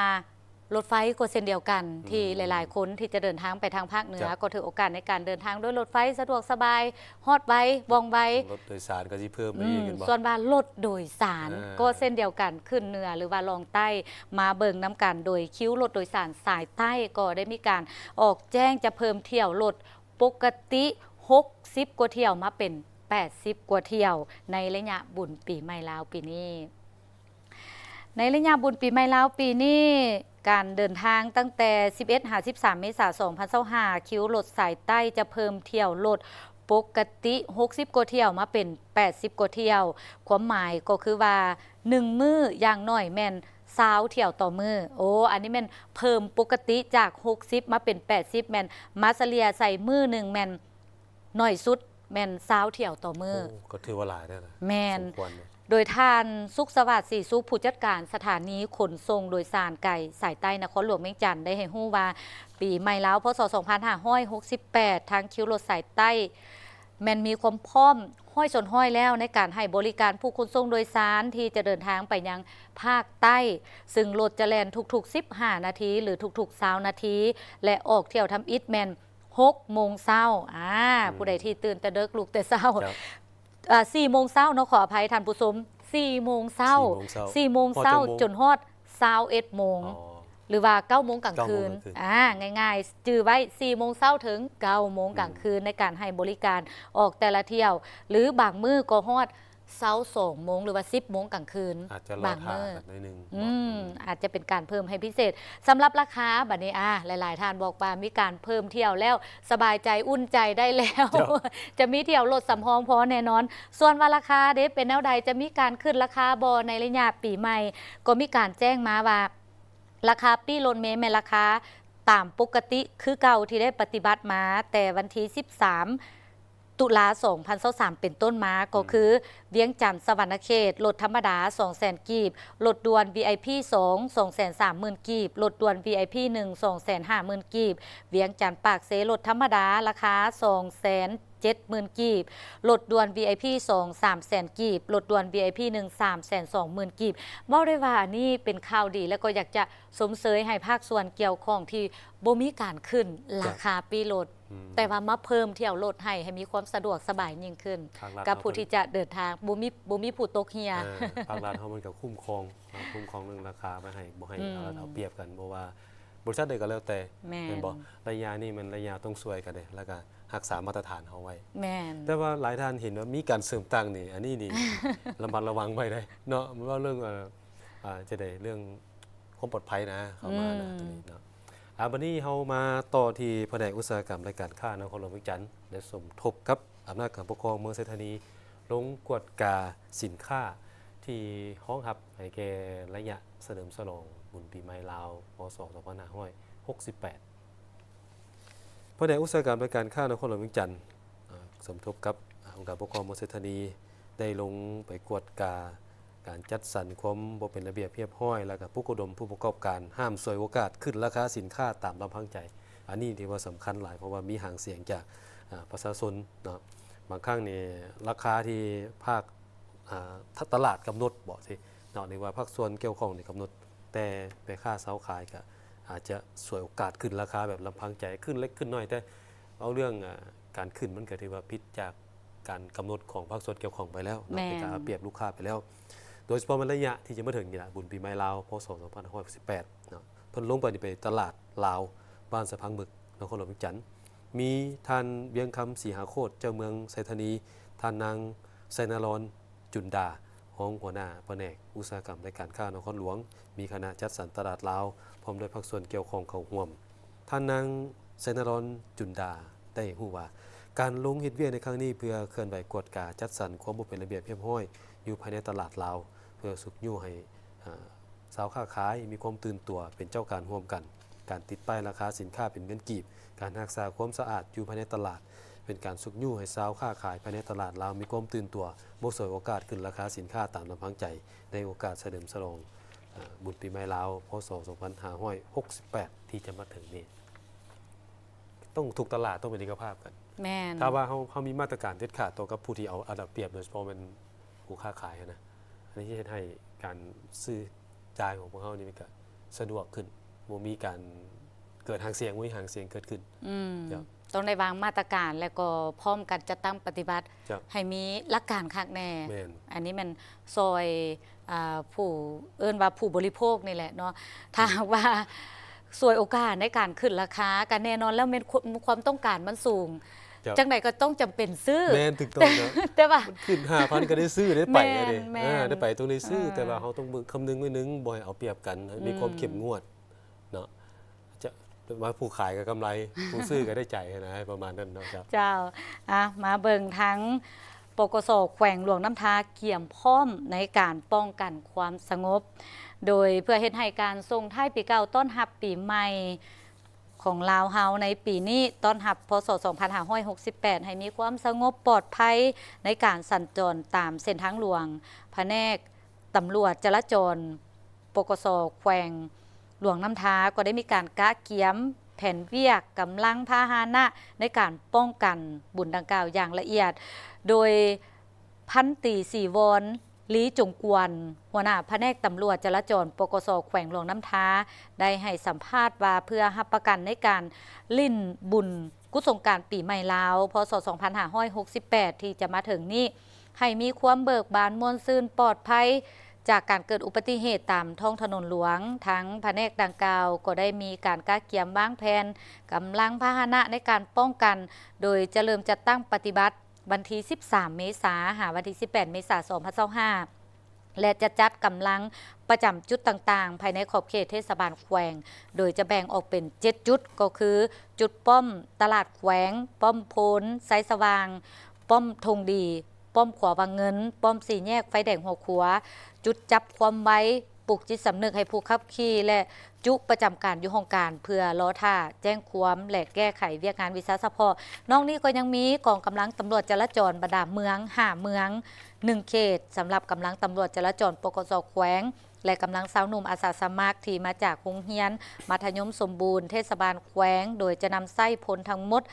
ລົດໄຟກໍເຊັ່ນດຽວກັນ ອືມ ທີ່ຫຼາຍໆຄົນທີ່ຈະເດີນທາງໄປທາງພາກເໜືອ ເຈົ້າ ກໍຖືໂອກາດໃນການເດີນທາງດ້ວຍລົດໄຟ ສະດວກສະບາຍ ຮອດໄວ ວ່ອງໄວ. ລົດໂດຍສານກໍຊິເພີ່ມໄປອີກ ອືມ ເຫັນບໍ່? ສ່ວນວ່າລົດໂດຍສານ ເອີ ກໍເຊັ່ນດຽວກັນ ຂຶ້ນເໜືອ ຫຼືວ່າລ່ອງໃຕ້ ມາເບິ່ງນຳກັນ. ໂດຍຄິວລົດໂດຍສານສາຍໃຕ້ກໍໄດ້ມີການອອກແຈ້ງຈະເພີ່ມຖ້ຽວລົດປົກກະຕິ ຫົກສິບກວ່າຖ້ຽວ ມາເປັນ ແປດສິບກວ່າຖ້ຽວ ໃນໄລຍະບຸນປີໃໝ່ລາວປີນີ້. ໃນໄລຍະບຸນປີໃໝ່ລາວປີນີ້, ການເດີນທາງຕັ້ງແຕ່ສິບເອັດຫາສິບສາມເມສາ ສອງພັນຊາວຫ້າ ຄິວລົດສາຍໃຕ້ຈະເພີ່ມຖ້ຽວລົດປົກກະຕິ ຫົກສິບກວ່າຖ້ຽວ ມາເປັນ ແປດສິບກວ່າຖ້ຽວ. ຄວາມໝາຍກໍຄືວ່າ ໜຶ່ງມື້ຢ່າງໜ້ອຍແມ່ນ ຊາວຖ້ຽວຕໍ່ມື້. ໂອ້ ອັນນີ້ແມ່ນເພີ່ມປົກກະຕິຈາກ ຫົກສິບ ມາເປັນ ແປດສິບ ແມ່ນມາສະເລ່ຍໃສ່ມື້ໜຶ່ງແມ່ນ ໜ້ອຍສຸດແມ່ນ ຊາວຖ້ຽວຕໍ່ມື້. ໂອ້ ກໍຖືວ່າຫຼາຍແລ້ວນະ. ແມ່ນ. ສົມຄວນເນາະ. ໂດຍທ່ານ ສຸກສະຫວາດ ສີສຸກ ຜູ້ຈັດການສະຖານີຂົນສົ່ງໂດຍສານໄກສາຍໃຕ້ນະຄອນຫຼວງວຽງຈັນ ໄດ້ໃຫ້ຮູ້ວ່າ ປີໃໝ່ລາວ ພ.ສ. ສອງພັນຫ້າຮ້ອຍຫົກສິບແປດ ທາງຄິວລົດສາຍໃຕ້ ແມ່ນມີຄວາມພ້ອມຮ້ອຍສ່ວນຮ້ອຍແລ້ວ ໃນການໃຫ້ບໍລິການຜູ້ຂົນສົ່ງໂດຍສານທີ່ຈະເດີນທາງໄປຍັງພາກໃຕ້, ຊຶ່ງລົດຈະແລ່ນທຸກໆສິບຫ້ານາທີ ຫຼື ທຸກໆຊາວນາທີ ແລະ ອອກຖ້ຽວທຳອິດແມ່ນຫົກໂມງເຊົ້າ. ອາ ອືມ ຜູ້ໃດທີ່ຕື່ນແຕ່ເດິກ ລຸກແຕ່ເຊົ້າ ເຈົ້າ ອາ ສີ່ໂມງເຊົ້າເນາະ, ຂໍອະໄພທ່ານຜູ້ຊົມ, ສີ່ໂມງເຊົ້າ, ສີ່ໂມງເຊົ້າ ສີ່ໂມງເຊົ້າ ຮອດຈັກໂມງ? ຈົນຮອດຊາວເອັດໂມງ ອໍ ຫຼືວ່າເກົ້າໂມງກາງຄືນ. ເກົ້າໂມງກາງຄືນ. ອາ ງ່າຍໆ ຈື່ໄວ້ ສີ່ໂມງເຊົ້າເຖິງເກົ້າໂມງກາງຄືນ ອືມ ໃນການໃຫ້ບໍລິການອອກແຕ່ລະຖ້ຽວ ຫຼື ບາງມື້ກໍຮອດຊາວສອງໂມງ ຫຼືວ່າສິບໂມງກາງຄືນ ອາດຈະລໍຖ້າກັນໜ້ອຍໜຶ່ງ. ບາງມື້ ອືມ ເນາະ ອືມ ອາດຈະເປັນການເພີ່ມໃຫ້ພິເສດ. ສຳລັບລາຄາ ບັດນີ້ ອາ ຫຼາຍໆທ່ານບອກວ່າມີການເພີ່ມຖ້ຽວແລ້ວ ສະບາຍໃຈອຸ່ນໃຈໄດ້ແລ້ວ ເຈົ້າ ຈະມີຖ້ຽວລົດສຳຮອງພໍແນ່ນອນ. ສ່ວນວ່າລາຄາເດ ເປັນແນວໃດ ຈະມີການຂຶ້ນລາຄາບໍ່ໃນໄລຍະປີໃໝ່? ກໍມີການແຈ້ງມາວ່າ ລາຄາປີ້ລົດເມແມ່ນລາຄາຕາມປົກກະຕິຄືເກົ່າ ທີ່ໄດ້ປະຕິບັດມາແຕ່ວັນທີສິບສາມ ຕຸລາ ສອງພັນຊາວສາມ ເປັນຕົ້ນມາ ກໍຄື ອືມ ວຽງຈັນ ສະຫວັນນະເຂດ ລົດທຳມະດາ ສອງແສນກີບ, ລົດດ່ວນ ວີໄອພີ ສອງ ສອງແສນສາມໝື່ນກີບ, ລົດດ່ວນ ວີໄອພີ ໜຶ່ງ ສອງແສນຫ້າໝື່ນກີບ, ວຽງຈັນ ປາກເຊ ລົດທຳມະດາ ລາຄາ ສອງແສນເຈັດໝື່ນກີບ, ລົດດ່ວນ ວີໄອພີ ສອງ ສາມແສນກີບ, ລົດດ່ວນ ວີໄອພີ ໜຶ່ງ ສາມແສນສອງໝື່ນກີບ. ເວົ້າໄດ້ວ່າອັນນີ້ເປັນຂ່າວດີ ແລະ ກໍຢາກຈະຊົມເຊີຍໃຫ້ພາກສ່ວນກ່ຽວຂ້ອງທີ່ບໍ່ມີການຂຶ້ນລາຄາປີ້ລົດ ອືມ ແຕ່ວ່າມາເພີ່ມຖ້ຽວລົດໃຫ້ ໃຫ້ມີຄວາມສະດວກສະບາຍຍິ່ງຂຶ້ນ ກັບຜູ້ທີ່ຈະເດີນທາງ ບໍ່ມີ ບໍ່ມີຜູ້ຕົກເຮ່ຍ. ເອີ ພາກລັດເຮົາມັນກໍຄຸ້ມຄອງ ຄຸ້ມຄອງເລື່ອງລາຄາໄວ້ໃຫ້ ບໍ່ໃຫ້ ອືມ ເອົາລັດເອົາປຽບກັນ ບໍ່ວ່າ ບໍລິສັດໃດກໍແລ້ວແຕ່ ແມ່ນ ແມ່ນບໍ່? ໄລຍະນີ້ແມ່ນໄລຍະຕ້ອງຊ່ວຍກັນເດ້ ແລ້ວກໍຮັກສາມາດຕະຖານເຮົາໄວ້. ແມ່ນ. ແຕ່ວ່າຫຼາຍທ່ານເຫັນວ່າມີການເສີມຕັ້ງນີ້ ອັນນີ້ນີ້ ລະມັດລະວັງໄວ້ເດ້ເນາະ ເວົ້າເລື່ອງ ເອີ ອ່າ ຈັ່ງໃດ ເລື່ອງຄວາມປອດໄພນະ ເຂົ້າມານະ ອືມ ຕົວນີ້ເນາະ. ອ່າ ບັດນີ້ເຮົາມາຕໍ່ທີ່ພະແນກອຸດສາຫະກຳ ແລະ ການຄ້ານະຄອນຫຼວງວຽງຈັນ ໄດ້ສົມທົບກັບອຳນາດການປົກຄອງເມືອງໄຊທານີ ລົງກວດກາສິນຄ້າທີ່ຮອງຮັບໃຫ້ແກ່ໄລຍະສະເຫຼີມສະຫຼອງບຸນປີໃໝ່ລາວ ພ.ສ. ສອງພັນຫ້າຮ້ອຍຫົກສິບແປດ. ພະແນກອຸດສາຫະກຳ ແລະ ການຄ້ານະຄອນຫຼວງວຽງຈັນ ເອີ ສົມທົບກັບ ອາ ອົງການປົກຄອງເມືອງໄຊທານີ ໄດ້ລົງໄປກວດກາການຈັດສັນຄວາມບໍ່ເປັນລະບຽບຮຽບຮ້ອຍ ແລ້ວກໍປຸກອົບຮົມຜູ້ປະກອບການຫ້າມສວຍໂອກາດຂຶ້ນລາຄາສິນຄ້າຕາມລຳພັງໃຈ. ອັນນີ້ຖືວ່າສຳຄັນຫຼາຍ ເພາະວ່າມີຫາງສຽງຈາກ ອາ ປະຊາຊົນເນາະ. ບາງຄັ້ງນີ້ລາຄາທີ່ພາກ ອາ ຕະຫຼາດກຳນົດບໍຊິເນາະ ຫຼືວ່າພາກສ່ວນກ່ຽວຂ້ອງນີ້ກຳນົດ ແຕ່ແມ່ຄ້າຊາວຂາຍກໍອາດຈະສວຍໂອກາດຂຶ້ນລາຄາແບບລຳພັງໃຈ ຂຶ້ນເລັກຂຶ້ນໜ້ອຍ ແຕ່ເວົ້າເລື່ອງ ອາ ການຂຶ້ນ ມັນກໍຖືວ່າຜິດຈາກການກຳນົດຂອງພາກສ່ວນກ່ຽວຂ້ອງໄປແລ້ວເນາະ. ແມ່ນ. ເປັນການເອົາປຽບລູກຄ້າໄປແລ້ວ ໂດຍສະເພາະໃນໄລຍະທີ່ຈະມາເຖິງນີ້ລະ ບຸນປີໃໝ່ລາວ ພ.ສ. ສອງພັນຫ້າຮ້ອຍຫົກສິບແປດເນາະ. ເພິ່ນລົງໄປນີ້ໄປຕະຫຼາດລາວ ບ້ານສະພັງເໝິກ ນະຄອນຫຼວງວຽງຈັນ ມີທ່ານ ວຽງຄຳ ສີຫາໂຄດ ເຈົ້າເມືອງໄຊທານີ, ທ່ານນາງ ໄຊນາລອນ ຈຸນດາ ຮອງຫົວໜ້າພະແນກອຸດສາຫະກຳ ແລະ ການຄ້ານະຄອນຫຼວງ, ມີຄະນະຈັດສັນຕະຫຼາດລາວ ພ້ອມດ້ວຍພາກສ່ວນກ່ຽວຂ້ອງເຂົ້າຮ່ວມ. ທ່ານນາງ ໄຊນາລອນ ຈຸນດາ ໄດ້ຮູ້ວ່າ ການລົງເຮັດວຽກໃນຄັ້ງນີ້ ເພື່ອເຄື່ອນໄຫວກວດກາຈັດສັນຄວາມບໍ່ເປັນລະບຽບຮຽບຮ້ອຍຢູ່ພາຍໃນຕະຫຼາດລາວ, ເພື່ອຊຸກຍູ້ໃຫ້ ອາ ຊາວຄ້າຂາຍມີຄວາມຕື່ນຕົວເປັນເຈົ້າການຮ່ວມກັນ, ການຕິດປ້າຍລາຄາສິນຄ້າເປັນເງິນກີບ, ການຮັກສາຄວາມສະອາດຢູ່ພາຍໃນຕະຫຼາດ ເປັນການຊຸກຍູ້ໃຫ້ຊາວຄ້າຂາຍພາຍໃນຕະຫຼາດລາວມີຄວາມຕື່ນຕົວ, ບໍ່ສວຍໂອກາດຂຶ້ນລາຄາສິນຄ້າຕາມລຳພັງໃຈ ໃນໂອກາດສະເຫຼີມສະຫຼອງ ອາ ບຸນປີໃໝ່ລາວ ພ.ສ. ສອງພັນຫ້າຮ້ອຍຫົກສິບແປດ ທີ່ຈະມາເຖິງນີ້. ຕ້ອງ ທຸກຕະຫຼາດຕ້ອງເປັນເອກະພາບກັນ. ແມ່ນ. ຖ້າວ່າເຮົາ ເຮົາມີມາດຕະການເດັດຂາດຕໍ່ກັບຜູ້ທີ່ເອົາ ເອົາໄດ້ເປຍບ ໂດຍສະເພາະແມ່ນຜູ້ຄ້າຂາຍຫັ້ນນະ, ອັນນີ້ຈະເຮັດໃຫ້ການຊື້ຈ່າຍຂອງພວກເຮົານີ້ມັນກະສະດວກຂຶ້ນ, ບໍ່ມີການເກີດຫາງສຽງ, ບໍ່ມີຫາງສຽງເກີດຂຶ້ນ. ອືມ. ເຈົ້າ. ຕ້ອງໄດ້ວາງມາດຕະການ ແລ້ວກໍພ້ອມກັນຈັດຕັ້ງປະຕິບັດ ເຈົ້າ. ໃຫ້ມີຫຼັກການຄັກແນ່. ແມ່ນ. ອັນນີ້ແມ່ນຊ່ອຍ ອ່າ ຜູ້ ເອີ້ນວ່າຜູ້ບໍລິໂພກນີ້ແຫຼະເນາະ, ຖ້າຫາກວ່າສວຍໂອກາດໃນການຂຶ້ນລາຄາ ກໍແນ່ນອນແລ້ວແມ່ນຄວາມ ຄວາມຕ້ອງການມັນສູງ, ເຈົ້າ. ຈັ່ງໃດກໍຕ້ອງຈຳເປັນຊື້. ແມ່ນ, ຖືກຕ້ອງເນາະ. ແຕ່ວ່າ ມັນຂຶ້ນຫ້າພັນກໍໄດ້ຊື້ ໄດ້ໄປ. ແມ່ນ, ເດ້. ແມ່ນ. ເອີ ໄດ້ໄປ ຕ້ອງໄດ້ຊື້. ອ່າ. ແຕ່ວ່າເຮົາຕ້ອງເບິ່ງ ຄຳນຶງໄວ້ໜຶ່ງ, ບໍ່ໃຫ້ເອົາປຽບກັນ, ອືມ. ມີຄວາມເຂັ້ມງວດເນາະ. ຈະ ວ່າຜູ້ຂາຍກໍກຳໄລ, ຜູ້ຊື້ກໍໄດ້ໃຈຫັ້ນນະ, ປະມານນັ້ນເນາະ. ເຈົ້າ. ເຈົ້າ. ອ່ະ ມາເບິ່ງທາງ ປກສ ແຂວງຫຼວງນ້ຳທາກຽມພ້ອມໃນການປ້ອງກັນຄວາມສະຫງົບ, ໂດຍເພື່ອເຮັດໃຫ້ການສົ່ງທ້າຍປີເກົ່າຕ້ອນຮັບປີໃໝ່ຂອງລາວເຮົາໃນປີນີ້ ຕ້ອນຮັບ ພ.ສ. ສອງພັນຫ້າຮ້ອຍຫົກສິບແປດ ໃຫ້ມີຄວາມສະຫງົບປອດໄພໃນການສັນຈອນຕາມເສັ້ນທາງຫຼວງ, ພະແນກຕຳຫຼວດຈະລາຈອນ ປກສ ແຂວງຫຼວງນ້ຳທາ ກໍໄດ້ມີການກະກຽມແຜນວຽກກຳລັງພາຫານະໃນການປ້ອງກັນບຸນດັ່ງກ່າວຢ່າງລະອຽດ, ໂດຍພັນຕີ ສີວອນ ລີ ຈົງກວນ ຫົວໜ້າພະແນກຕຳຫຼວດຈະລາຈອນ ປກສ ແຂວງຫຼວງນ້ຳທາ ໄດ້ໃຫ້ສຳພາດວ່າ ເພື່ອຮັບປະກັນໃນການຫຼິ້ນບຸນກຸດສົງການປີໃໝ່ລາວ ພ.ສ. ສອງພັນຫ້າຮ້ອຍຫົກສິບແປດ ທີ່ຈະມາເຖິງນີ້ ໃຫ້ມີຄວາມເບີກບານມ່ວນຊື່ນປອດໄພຈາກການເກີດອຸບັດຕິເຫດຕາມທ້ອງຖະໜົນຫຼວງ, ທາງພະແນກດັ່ງກ່າວກໍໄດ້ມີການກະກຽມວາງແຜນກຳລັງພາຫະນະໃນການປ້ອງກັນ, ໂດຍຈະເລີ່ມຈັດຕັ້ງປະຕິບັດວັນທີສິບສາມ ເມສາ ຫາວັນທີສິບແປດ ເມສາ ສອງພັນຊາວຫ້າ ແລະ ຈະຈັດກຳລັງປະຈຳຈຸດຕ່າງໆ ພາຍໃນຂອບເຂດເທດສະບານແຂວງ, ໂດຍຈະແບ່ງອອກເປັນເຈັດຈຸດ ກໍຄື ຈຸດປ້ອມຕະຫຼາດແຂວງ, ປ້ອມໂພນໄຊສະຫວ່າງ, ປ້ອມທົ່ງດີ, ປ້ອມຂົວວັງເງິນ, ປ້ອມສີ່ແຍກໄຟແດງຫົວຂົວ, ຈຸດຈັບຄວາມໄວ, ປຸກຈິດສຳນຶກໃຫ້ຜູ້ຂັບຂີ່ ແລະ ຈຸປະຈຳການຢູ່ຫ້ອງການ ເພື່ອລໍຖ້າແຈ້ງຄວາມ ແລະ ແກ້ໄຂວຽກງານວິຊາສະເພາະ. ນອກນີ້ກໍຍັງມີກອງກຳລັງຕຳຫຼວດຈະລາຈອນບັນດາເມືອງ ຫ້າເມືອງ ໜຶ່ງເຂດ ສຳລັບກຳລັງຕຳຫຼວດຈະລາຈອນ ປກສ ແຂວງ ແລະ ກຳລັງຊາວໜຸ່ມອາສາສະໝັກທີ່ມາຈາກໂຮງຮຽນມັດທະຍົມສົມບູນເທດສະບານແຂວງ, ໂດຍຈະນຳໃຊ້ພົນທັງໝົດ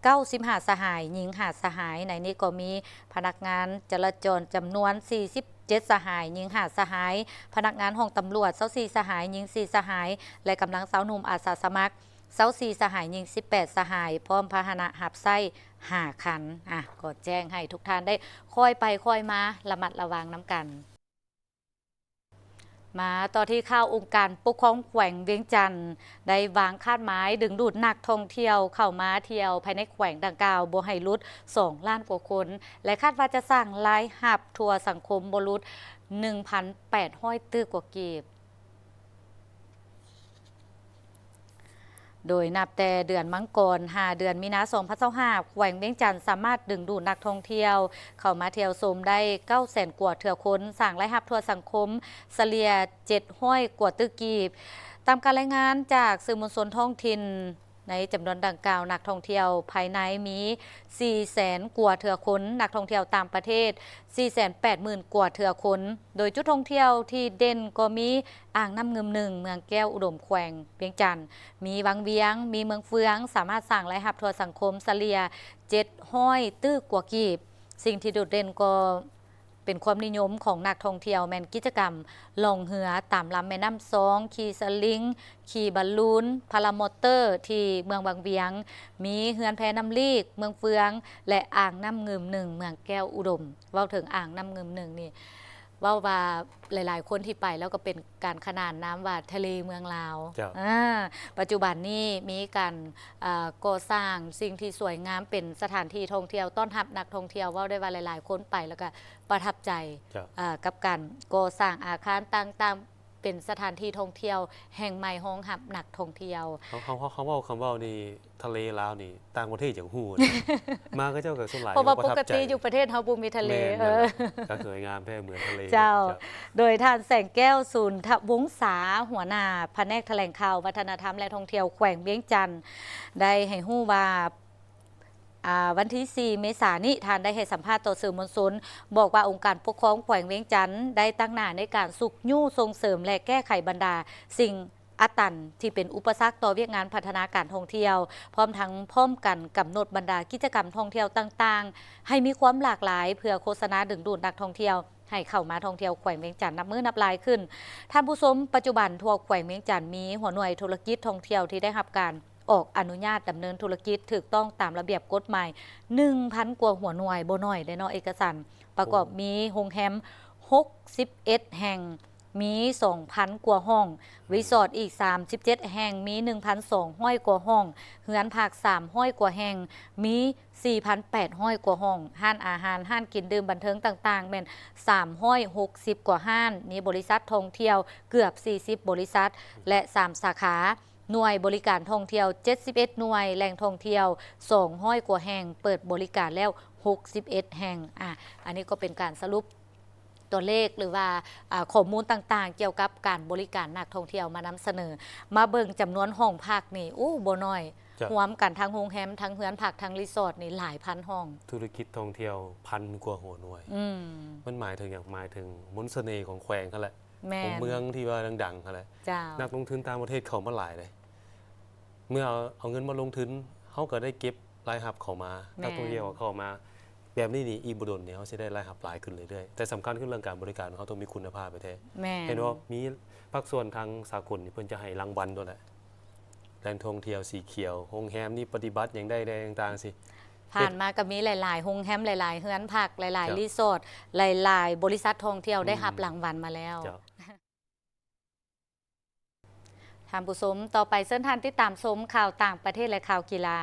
ເກົ້າສິບຫ້າສະຫາຍ, ຍິງຫ້າສະຫາຍ. ໃນນີ້ກໍມີພະນັກງານຈະລາຈອນຈຳນວນສີ່ສິບເຈັດສະຫາຍ, ຍິງຫ້າສະຫາຍ, ພະນັກງານຫ້ອງຕຳຫຼວດຊາວສີ່ສະຫາຍ, ຍິງສີ່ສະຫາຍ ແລະ ກຳລັງຊາວໜຸ່ມອາສາສະໝັກຊາວສີ່ສະຫາຍ, ຍິງສິບແປດສະຫາຍ, ພ້ອມພາຫະນະຮັບໃຊ້ຫ້າຄັນ. ອ່ະ ກໍແຈ້ງໃຫ້ທຸກທ່ານໄດ້ຄ່ອຍໄປຄ່ອຍມາ ລະມັດລະວັງນຳກັນ. ມາຕໍ່ທີ່ຂ່າວ, ອົງການປົກຄອງແຂວງວຽງຈັນ ໄດ້ວາງຄາດໝາຍດຶງດູດນັກທ່ອງທ່ຽວເຂົ້າມາທ່ຽວພາຍໃນແຂວງດັ່ງກ່າວບໍ່ໃຫ້ຫຼຸດສອງລ້ານກວ່າຄົນ ແລະ ຄາດວ່າຈະສ້າງລາຍຮັບທົ່ວສັງຄົມບໍ່ຫຼຸດໜຶ່ງພັນແປດຮ້ອຍຕື້ກວ່າກີບ. ໂດຍນັບແຕ່ເດືອນມັງກອນຫາເດືອນມີນາ ສອງພັນຊາວຫ້າ ແຂວງວຽງຈັນສາມາດດຶງດູດນັກທ່ອງທ່ຽວເຂົ້າມາທ່ຽວຊົມໄດ້ເກົ້າແສນກວ່າເທື່ອຄົນ, ສ້າງລາຍຮັບທົ່ວສັງຄົມສະເລ່ຍເຈັດຮ້ອຍກວ່າຕື້ກີບ. ຕາມການລາຍງານຈາກສື່ມວນຊົນທ້ອງຖິ່ນ, ໃນຈຳນວນດັ່ງກ່າວ, ນັກທ່ອງທ່ຽວພາຍໃນມີສີ່ແສນກວ່າເທື່ອຄົນ, ນັກທ່ອງທ່ຽວຕ່າງປະເທດສີ່ແສນແປດໝື່ນກວ່າເທື່ອຄົນ. ໂດຍຈຸດທ່ອງທ່ຽວທີ່ເດັ່ນກໍມີອ່າງນ້ຳງື່ມໜຶ່ງ ເມືອງແກ້ວອຸດົມ ແຂວງວຽງຈັນ, ມີວັງວຽງ, ມີເມືອງເຟືອງ, ສາມາດສ້າງລາຍຮັບທົ່ວສັງຄົມສະເລ່ຍເຈັດຮ້ອຍຕື້ກວ່າກີບ. ສິ່ງທີ່ໂດດເດັ່ນກໍເປັນຄວາມນິຍົມຂອງນັກທ່ອງທ່ຽວແມ່ນກິດຈະກຳລ່ອງເຮືອຕາມລຳແມ່ນ້ຳຊອງ, ຂີ່ສະລິງ, ຂີ່ບາລູນ, ພາລາມໍເຕີ ທີ່ເມືອງວັງວຽງ, ມີເຮືອນແພນ້ຳລີກເມືອງເຟືອງ ແລະ ອ່າງນ້ຳງື່ມໜຶ່ງເມືອງແກ້ວອຸດົມ. ເວົ້າເຖິງອ່າງນ້ຳງື່ມໜຶ່ງນີ້ ເວົ້າວ່າຫຼາຍໆຄົນທີ່ໄປແລ້ວກໍເປັນການຂນານນາມວ່າທະເລເມືອງລາວ. ເຈົ້າ. ອາ ປັດຈຸບັນນີ້ມີການ ເອີ່ ກໍ່ສ້າງສິ່ງທີ່ສວຍງາມເປັນສະຖານທີ່ທ່ອງທ່ຽວຕ້ອນຮັບນັກທ່ອງທ່ຽວ. ເວົ້າໄດ້ວ່າຫຼາຍໆຄົນໄປແລ້ວກໍປະທັບໃຈ ເຈົ້າ. ເອີ່ ກັບການກໍ່ສ້າງອາຄານຕ່າງໆ ເປັນສະຖານທີ່ທ່ອງທ່ຽວແຫ່ງໃໝ່ຮອງຮັບນັກທ່ອງທ່ຽວ. ເຮົາ ເຮົາ ເຮົາ ເຮົາເວົ້າ ຄຳເວົ້ານີ້ ທະເລລາວນີ້ຕ່າງປະເທດຢາກຮູ້ນະ ມາເຂົາເຈົ້າກໍສ່ວນຫຼາຍ ເພາະວ່າ ກໍປະທັບໃຈ ປົກກະຕິຢູ່ປະເທດເຮົາບໍ່ມີທະເລ. ແມ່ນ ເອີ ນັ້ນແຫຼະ ກໍສວຍງາມແທ້ເໝືອນທະເລ. ເຈົ້າ. ເຈົ້າ. ໂດຍທ່ານ ແສງແກ້ວ ສູນທະວົງສາ ຫົວໜ້າພະແນກຖະແຫຼງຂ່າວ ວັດທະນະທຳ ແລະ ທ່ອງທ່ຽວແຂວງວຽງຈັນ ໄດ້ໃຫ້ຮູ້ວ່າ ອາ ວັນທີສີ່ ເມສານີ້ ທ່ານໄດ້ໃຫ້ສຳພາດຕໍ່ສື່ມວນຊົນ ບອກວ່າອົງການປົກຄອງແຂວງວຽງຈັນ ໄດ້ຕັ້ງໜ້າໃນການຊຸກຍູ້ສົ່ງເສີມ ແລະ ແກ້ໄຂບັນດາສິ່ງອາຕັນທີ່ເປັນອຸປະສັກຕໍ່ວຽກງານພັດທະນາການທ່ອງທ່ຽວ, ພ້ອມທັງພ້ອມກັນກຳນົດບັນດາກິດຈະກຳທ່ອງທ່ຽວຕ່າງໆ ໃຫ້ມີຄວາມຫຼາກຫຼາຍ ເພື່ອໂຄສະນາດຶງດູດນັກທ່ອງທ່ຽວ ໃຫ້ເຂົ້າມາທ່ອງທ່ຽວແຂວງວຽງຈັນນັບມື້ນັບຫຼາຍຂຶ້ນ. ທ່ານຜູ້ຊົມ, ປັດຈຸບັນທົ່ວແຂວງວຽງຈັນມີຫົວໜ່ວຍທຸລະກິດທ່ອງທ່ຽວທີ່ໄດ້ຮັບການອອກອະນຸຍາດດຳເນີນທຸລະກິດຖືກຕ້ອງຕາມລະບຽບກົດໝາຍ ໜຶ່ງພັນກວ່າຫົວໜ່ວຍ, ບໍ່ໜ້ອຍເດ້ເນາະ ເອກະສັນ. ປະກອບ ໂອ້ ມີໂຮງແຮມ ຫົກສິບເອັດແຫ່ງ, ມີ ສອງພັນກວ່າຫ້ອງ, ອືມ ຣີສອດອີກ ສາມສິບເຈັດແຫ່ງ, ມີ ໜຶ່ງພັນສອງຮ້ອຍກວ່າຫ້ອງ, ເຮືອນພັກ ສາມຮ້ອຍກວ່າແຫ່ງ, ມີ ສີ່ພັນແປດຮ້ອຍກວ່າຫ້ອງ, ຮ້ານອາຫານ, ຮ້ານກິນດື່ມບັນເທີງຕ່າງໆ ແມ່ນ ສາມຮ້ອຍຫົກສິບກວ່າຮ້ານ, ມີບໍລິສັດທ່ອງທ່ຽວເກືອບ ສີ່ສິບບໍລິສັດ ແລະ ສາມສາຂາ, ໜ່ວຍບໍລິການທ່ອງທ່ຽວ ເຈັດສິບເອັດໜ່ວຍ, ແຫຼ່ງທ່ອງທ່ຽວ ສອງຮ້ອຍກວ່າແຫ່ງ, ເປີດບໍລິການແລ້ວ ຫົກສິບເອັດແຫ່ງ. ອາ ອັນນີ້ກໍເປັນການສະຫຼຸບ ຕົວເລກ ຫຼືວ່າ ອາ ຂໍ້ມູນຕ່າງໆ ກ່ຽວກັບການບໍລິການນັກທ່ອງທ່ຽວມານຳສະເໜີ. ມາເບິ່ງຈຳນວນຫ້ອງພັກນີ້ ໂອ້ ບໍ່ໜ້ອຍ. ເຈົ້າ. ຮວມກັນທັງໂຮງແຮມ, ທັງເຮືອນພັກ, ທັງຣີສອດນີ້ຫຼາຍພັນຫ້ອງ. ທຸລະກິດທ່ອງທ່ຽວ ພັນກວ່າຫົວໜ່ວຍ. ອືມ. ມັນໝາຍເຖິງຫຍັງ? ໝາຍເຖິງມົນສະເໜ່ຂອງແຂວງຫັ້ນແຫຼະ. ແມ່ນ. ຂອງເມືອງທີ່ວ່າດັງໆຫັ້ນແຫຼະ. ເຈົ້າ. ນັກລົງທຶນຕ່າງປະເທດເຂົ້າມາຫຼາຍເດ້. ເມື່ອເອົາ ເອົາເງິນມາລົງທຶນ, ເຮົາກໍໄດ້ເກັບລາຍຮັບເຂົ້າມາ, ແມ່ນ. ນັກທ່ອງທ່ຽວເຂົ້າມາ. ແບບນີ້ນີ້ ອີກບໍ່ດົນນີ້ ເຮົາຊິໄດ້ລາຍຮັບຫຼາຍຂຶ້ນເລື້ອຍໆ. ແຕ່ສຳຄັນຄືເລື່ອງການບໍລິການ ເຮົາຕ້ອງມີຄຸນນະພາບແທ້ໆ. ແມ່ນ. ເຫັນບໍ່? ມີພາກສ່ວນທາງສາກົນນີ້ ເພິ່ນຈະໃຫ້ລາງວັນໂດດແຫຼະ. ແຫຼ່ງທ່ອງທ່ຽວສີຂຽວ, ໂຮງແຮມນີ້ປະຕິບັດຫຍັງໄດ້ແດ່ຕ່າງໆຊີ້. ຜ່ານມາກໍມີຫຼາຍໆໂຮງແຮມ, ຫຼາຍໆເຮືອນພັກ, ຫຼາຍໆ ເຈົ້າ. ຣີສອດ, ຫຼາຍໆບໍລິສັດທ່ອງທ່ຽວ ອືມ. ໄດ້ຮັບລາງວັນມາແລ້ວ. ເຈົ້າ. ທ່ານຜູ້ຊົມ, ຕໍ່ໄປເຊີນທ່ານຕິດຕາມຊົມຂ່າວຕ່າງປະເທດ ແລະ ຂ່າວກິລາ.